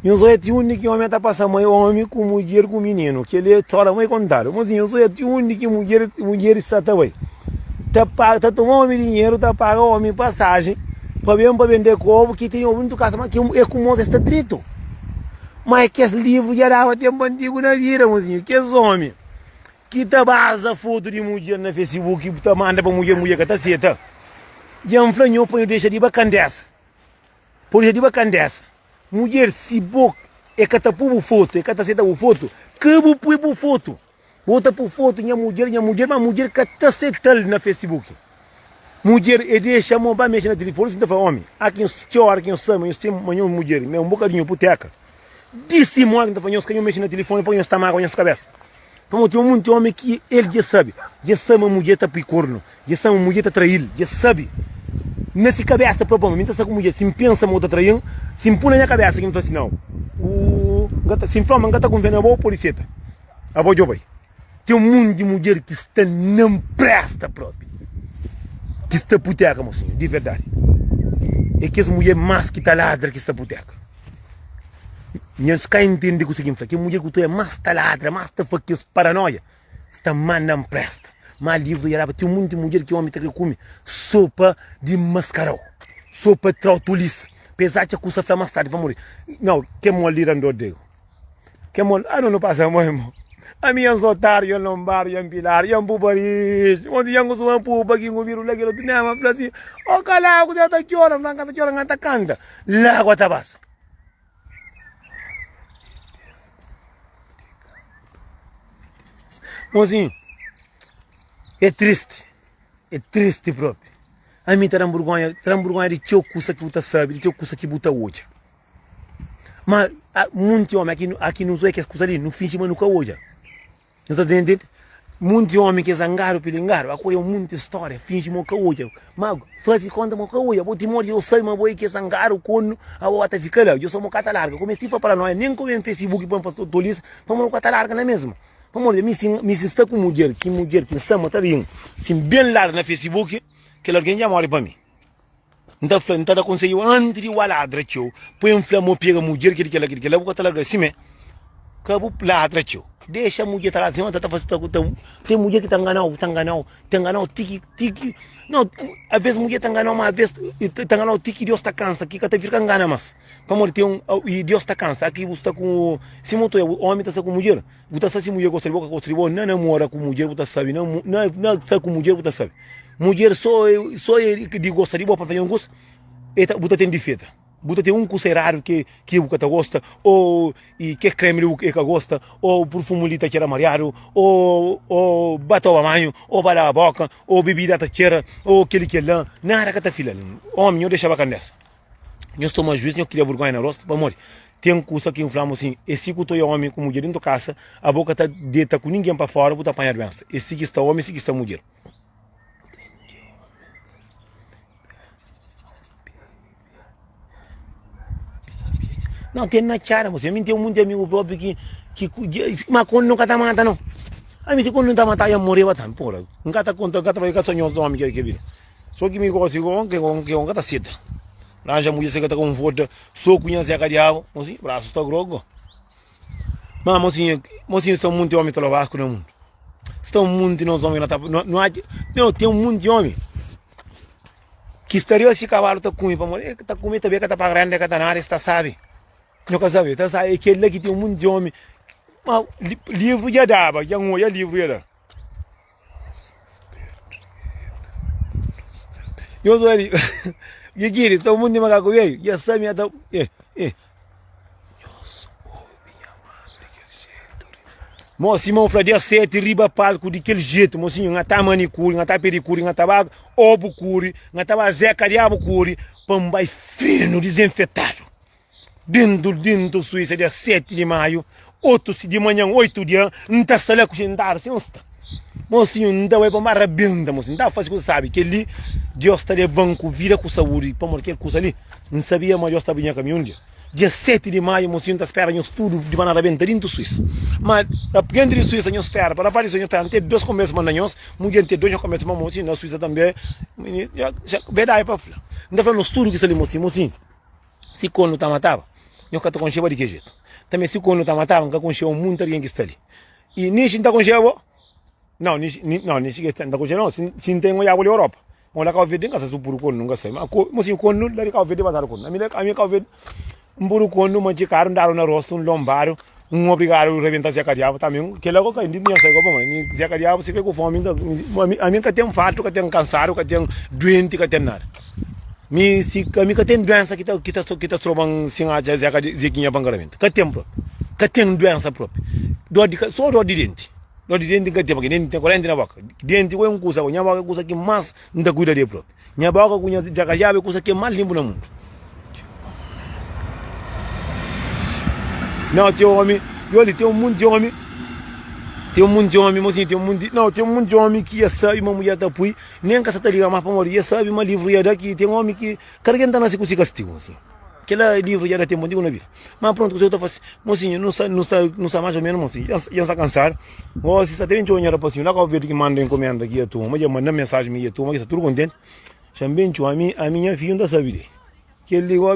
Nhos oja ti undi ki omi ta pasa mai omi ku mudjer ku mininu, keli é stória mai kontadu. Mosinhu, nhos oja ti undi ki mudjer mudjer sta ta bai, ta paga ta toma omi dinheru, ta paga omi pasajen pa ben pa bende kobu ki ten obi ntu kasa, ma ki é ku mos es sta dritu. Ma é kes livru dja daba tenpu antigu na vida, mosinhu. Kes omi ki ta baza fotu di mudjer na Facebook ta manda pa mudjer, mudjer ka ta seta. Dja N fla nho pa nho dexa di bakandesa. Pa dexa di bakandesa. Mudjer, si bo. E ka ta pui bu fotu, e ka ta seta bu fotu, ka bu pui bu fotu. Bu ta pui fotu nha mudjer, nha mudjer, ma mudjer ka ta setal na Facebook. Mudjer e dexa mo ba mexe na tilifoni, si ta fla omi, a ki nhos txeu ora ki nhos sabe ma nhos ten ma nhos mudjer ma é un bokadinhu puteka. Di si modi ki ta fla nhos ka nhos mexe na tilifoni pa nhos ta magua nhos kabesa. Pamodi ten munti omi ki el dja sabe, dja sabe ma mudjer ta pui kornu. Dja sabe ma mudjer ta traí-l, dja sabe na si kabésa própi, ma mi ta sta ku mudjer, si N pensa ma bu ta traí-m, si N pui na nha kabésa ki N fla si nau, u N ka ta, si N fla ma N ka ta kunfia na bo, pode seta, abo dja bai. Ten un monti di mudjer ki sta na npresta própi, ki sta puteka, mosinhu, di verdadi. É kes mudjer más ki ta ladra ki sta puteka. Nhos ka intende kuse ki N fla, kes mudjer ku ta más ta ladra, más ta fla kes paranoia. Sta manda npresta. Má livru dja daba. Ten munti mudjer ki omi ta kre kume so pa dimaskarau, so pa trau tolisa, pa es atxa kusa fla más tardi pamodi nau ke mol di randor degu. Ke mol, ah no no pasa mo irmon. Ami yan sotadu, yan lonbadu, yan piladu, yan pupa rixu. Monti yan kustuma pupa ki ngubiru la kel otu nema fla si, o kala ku ta txora, fla nka ta txora nka ta kanta. Lagua ta pasa. Mozinho, é tristi, é tristi propi. Ami ta da-m burgonha, ta da-m burgonha di txeu kusa ki bu ta sabe, di txeu kusa ki bu ta odja. Ma munti omi aki, aki nu zoia kes kusa li, nu finji ma nu ka odja. Nu ta ntende? Munti omi ki é zangadu, pilingadu, a koia munti stória, finji ma bu ka odja. Ma fazi konta ma bu ka odja. Bo timodi, yo sabe ma bo é ki é zangadu, kornu, abo ba ta fika la. Djo sa ma bu ka ta larga. Ku mesti fla paranoia, nen ku ben Facebook pa N fasi tolisa, pamodi bu ka ta larga na mesma. Pamodi ami si mi si N sta ku mudjer, ki mudjer ki N sta ma ta rin, si N ben ladra na Facebook, kel algen dja mori pa mi. N ta fla, N ta da konsedju antis di bu ladra txeu. Poi N fla ma bu pega mudjer kel kela kel kela, bu ka ta larga simé. Ka bu ladra txeu. Dexa mudjer ta ladra sima ta ta fasi ta ta ten mudjer ki ta nganau, ta nganau, ta nganau ti ki ti ki no aves mudjer ta nganau ma aves ta nganau ti ki Deus ta kansa ki ka ta fika ngana mas. Pamodi ten un i Deus ta kansa. Aki bu sta ku sima bu ta oja omi ta sta ku mudjer, bu ta sa si mudjer gosta di bo ka gosta di bo, na namora ku mudjer bu ta sabi, na na sta ku mudjer bu ta sabi. Mudjer so so e di gosta di bo pa fla un kusa, e ta bu ta ten difeta. Bu ta ten un kusa eradu ke ke bu ka ta gosta, o i ke kremi li e ka gosta, o purfumu li ta txera mariadu, o o ba toma banhu, o ba laba boka, o bibida ta txera, o keli kela, nada ka ta fila. Omi, nho dexa bakandesa. Nhos toma juiz, nho kria burgonha na rostu, pamodi ten kusa ki N fla-m asin, é si ku ta oia omi ku mudjer dentu kasa, abo ka ta deta ku ningen pa fora, bu ta panha duensa. É si ki sta omi, é si ki sta mudjer. Não, tem na txada, mocinho. A mim tem muito amigo próprio que, que, mas quando nunca tá mata, não. A mim se quando não tá mata, eu morrer, tá, porra. Nunca tá conta, nunca tá vai sonhar os homens que que vira. Só que me gosta igual, que que que nunca tá seta. Ranja mulher se que tá com força, só cunha zeca diabo, mocinho, braço está grosso. Ma mocinho, mocinho são muito homens trabalham no mundo. Sta un munti nos omi na ta no atxa no ten un munti omi ki sta riba si kabalu ta kume pamodi e ta kume ta be ka ta paga renda ka ta nada es ta sabi no ka sabi ta sabi é kel-la ki ten un munti omi ma livru dja daba dja N odja livru dja da nhos obi Gigiri sta un munti makaku veju dja sabi ma ta eh eh Nhos obi nha manu di kel jetu li. Mo Simon fla dia 7 riba palku di kel jetu mosinhu nha ta manikuri nha ta pedikuri nha ta ba obu kuri nha ta ba zeka diabu kuri pa N bai finu dizinfetadu dentu dentu Suísa dia 7 di maiu otu si di manhan 8 dia N ta sta la ku xentadu sin N sta mosinhu N ta bai pa N ba rabenta mosinhu N ta fasi kusa sabi kel li Dios ta leban ku vida ku saúdi pamodi kel kusa li N sabia ma Dios ta abri nha kaminhu un dia. Dia 7 di maiu mosinhu ta spera nhos tudu di ba na rabenta dintu Suísa. Ma dentru di Suísa nhos spera, pa rapaz di Suísa nhos spera, N ten dos konbersa manda nhos, mudjer N ten dos konbersa ma mosinhu na Suísa tanbe, verdadi pa fla. N ta fla nos tudu ki sta li mosinhu, mosinhu si konu ta mataba nhos ka ta konxeba di ki jetu. Tanbe si konu ta mataba N ka konxeba munti algen ki sta li. I nixi N ta konxeba bo? Nau, nixi, nau, nixi ki N ta konxeba nau, si N ten odjaba li Europa. Mo la Cabo Verde nka sa si puru konu nka sai ma ko mo si konu la di Cabo Verde basadu konu ami la ami Cabo Verde n puru konu ma ci karu n dadu na rostu n lombadu n obrigadu rebenta zeka diabu tambi kila ko ka ndi nha sai ko pamodi mi zeka diabu si kai ku fomi nta ami ami ka ten fartu ka ten kansadu ka ten duenti ka ten nada. Mi si ami ka ten duensa ki ta ki ta ki ta stroba-m si N atxa Zeka Zekinha pa N ka rabenta. Ka ten propi. Ka ten duensa propi. Dor di so dor di denti. Dor di denti N ka ten pabia denti N ten korenti na boka. Denti ku é un kusa, nha boka é kusa ki mas N ta kuida di el propi. Nha boka ku nha jakajaba é kusa ki é más linpu na mundu. Nau, ten omi, i oli, ten munti omi, ten munti omi, mosinhu, ten munti, nau, ten munti omi ki ya sabi ma mudjer ta pui, nen ka sa ta liga más pamodi ya sabi ma livru ya da ki ten omi ki kada ken ta nase ku si kastigu, mosinhu. Kila livru ya da tenpu antigu na vida. Ma prontu, kuzê ku ta fasi? Mosinhu, nu sta, nu sta, nu sta más o menu, mosinhu, dja N sta kansadu. Gosi sta ta ben txeu nha rapasinhu la Kabu Verdi ki manda enkomenda ki ia tuma, ma dja manda mensaji ma ia tuma, ki sta tudu kontenti. Xa N ben txeu, ami, ami nha fidju N ta sabi di kel li gosi.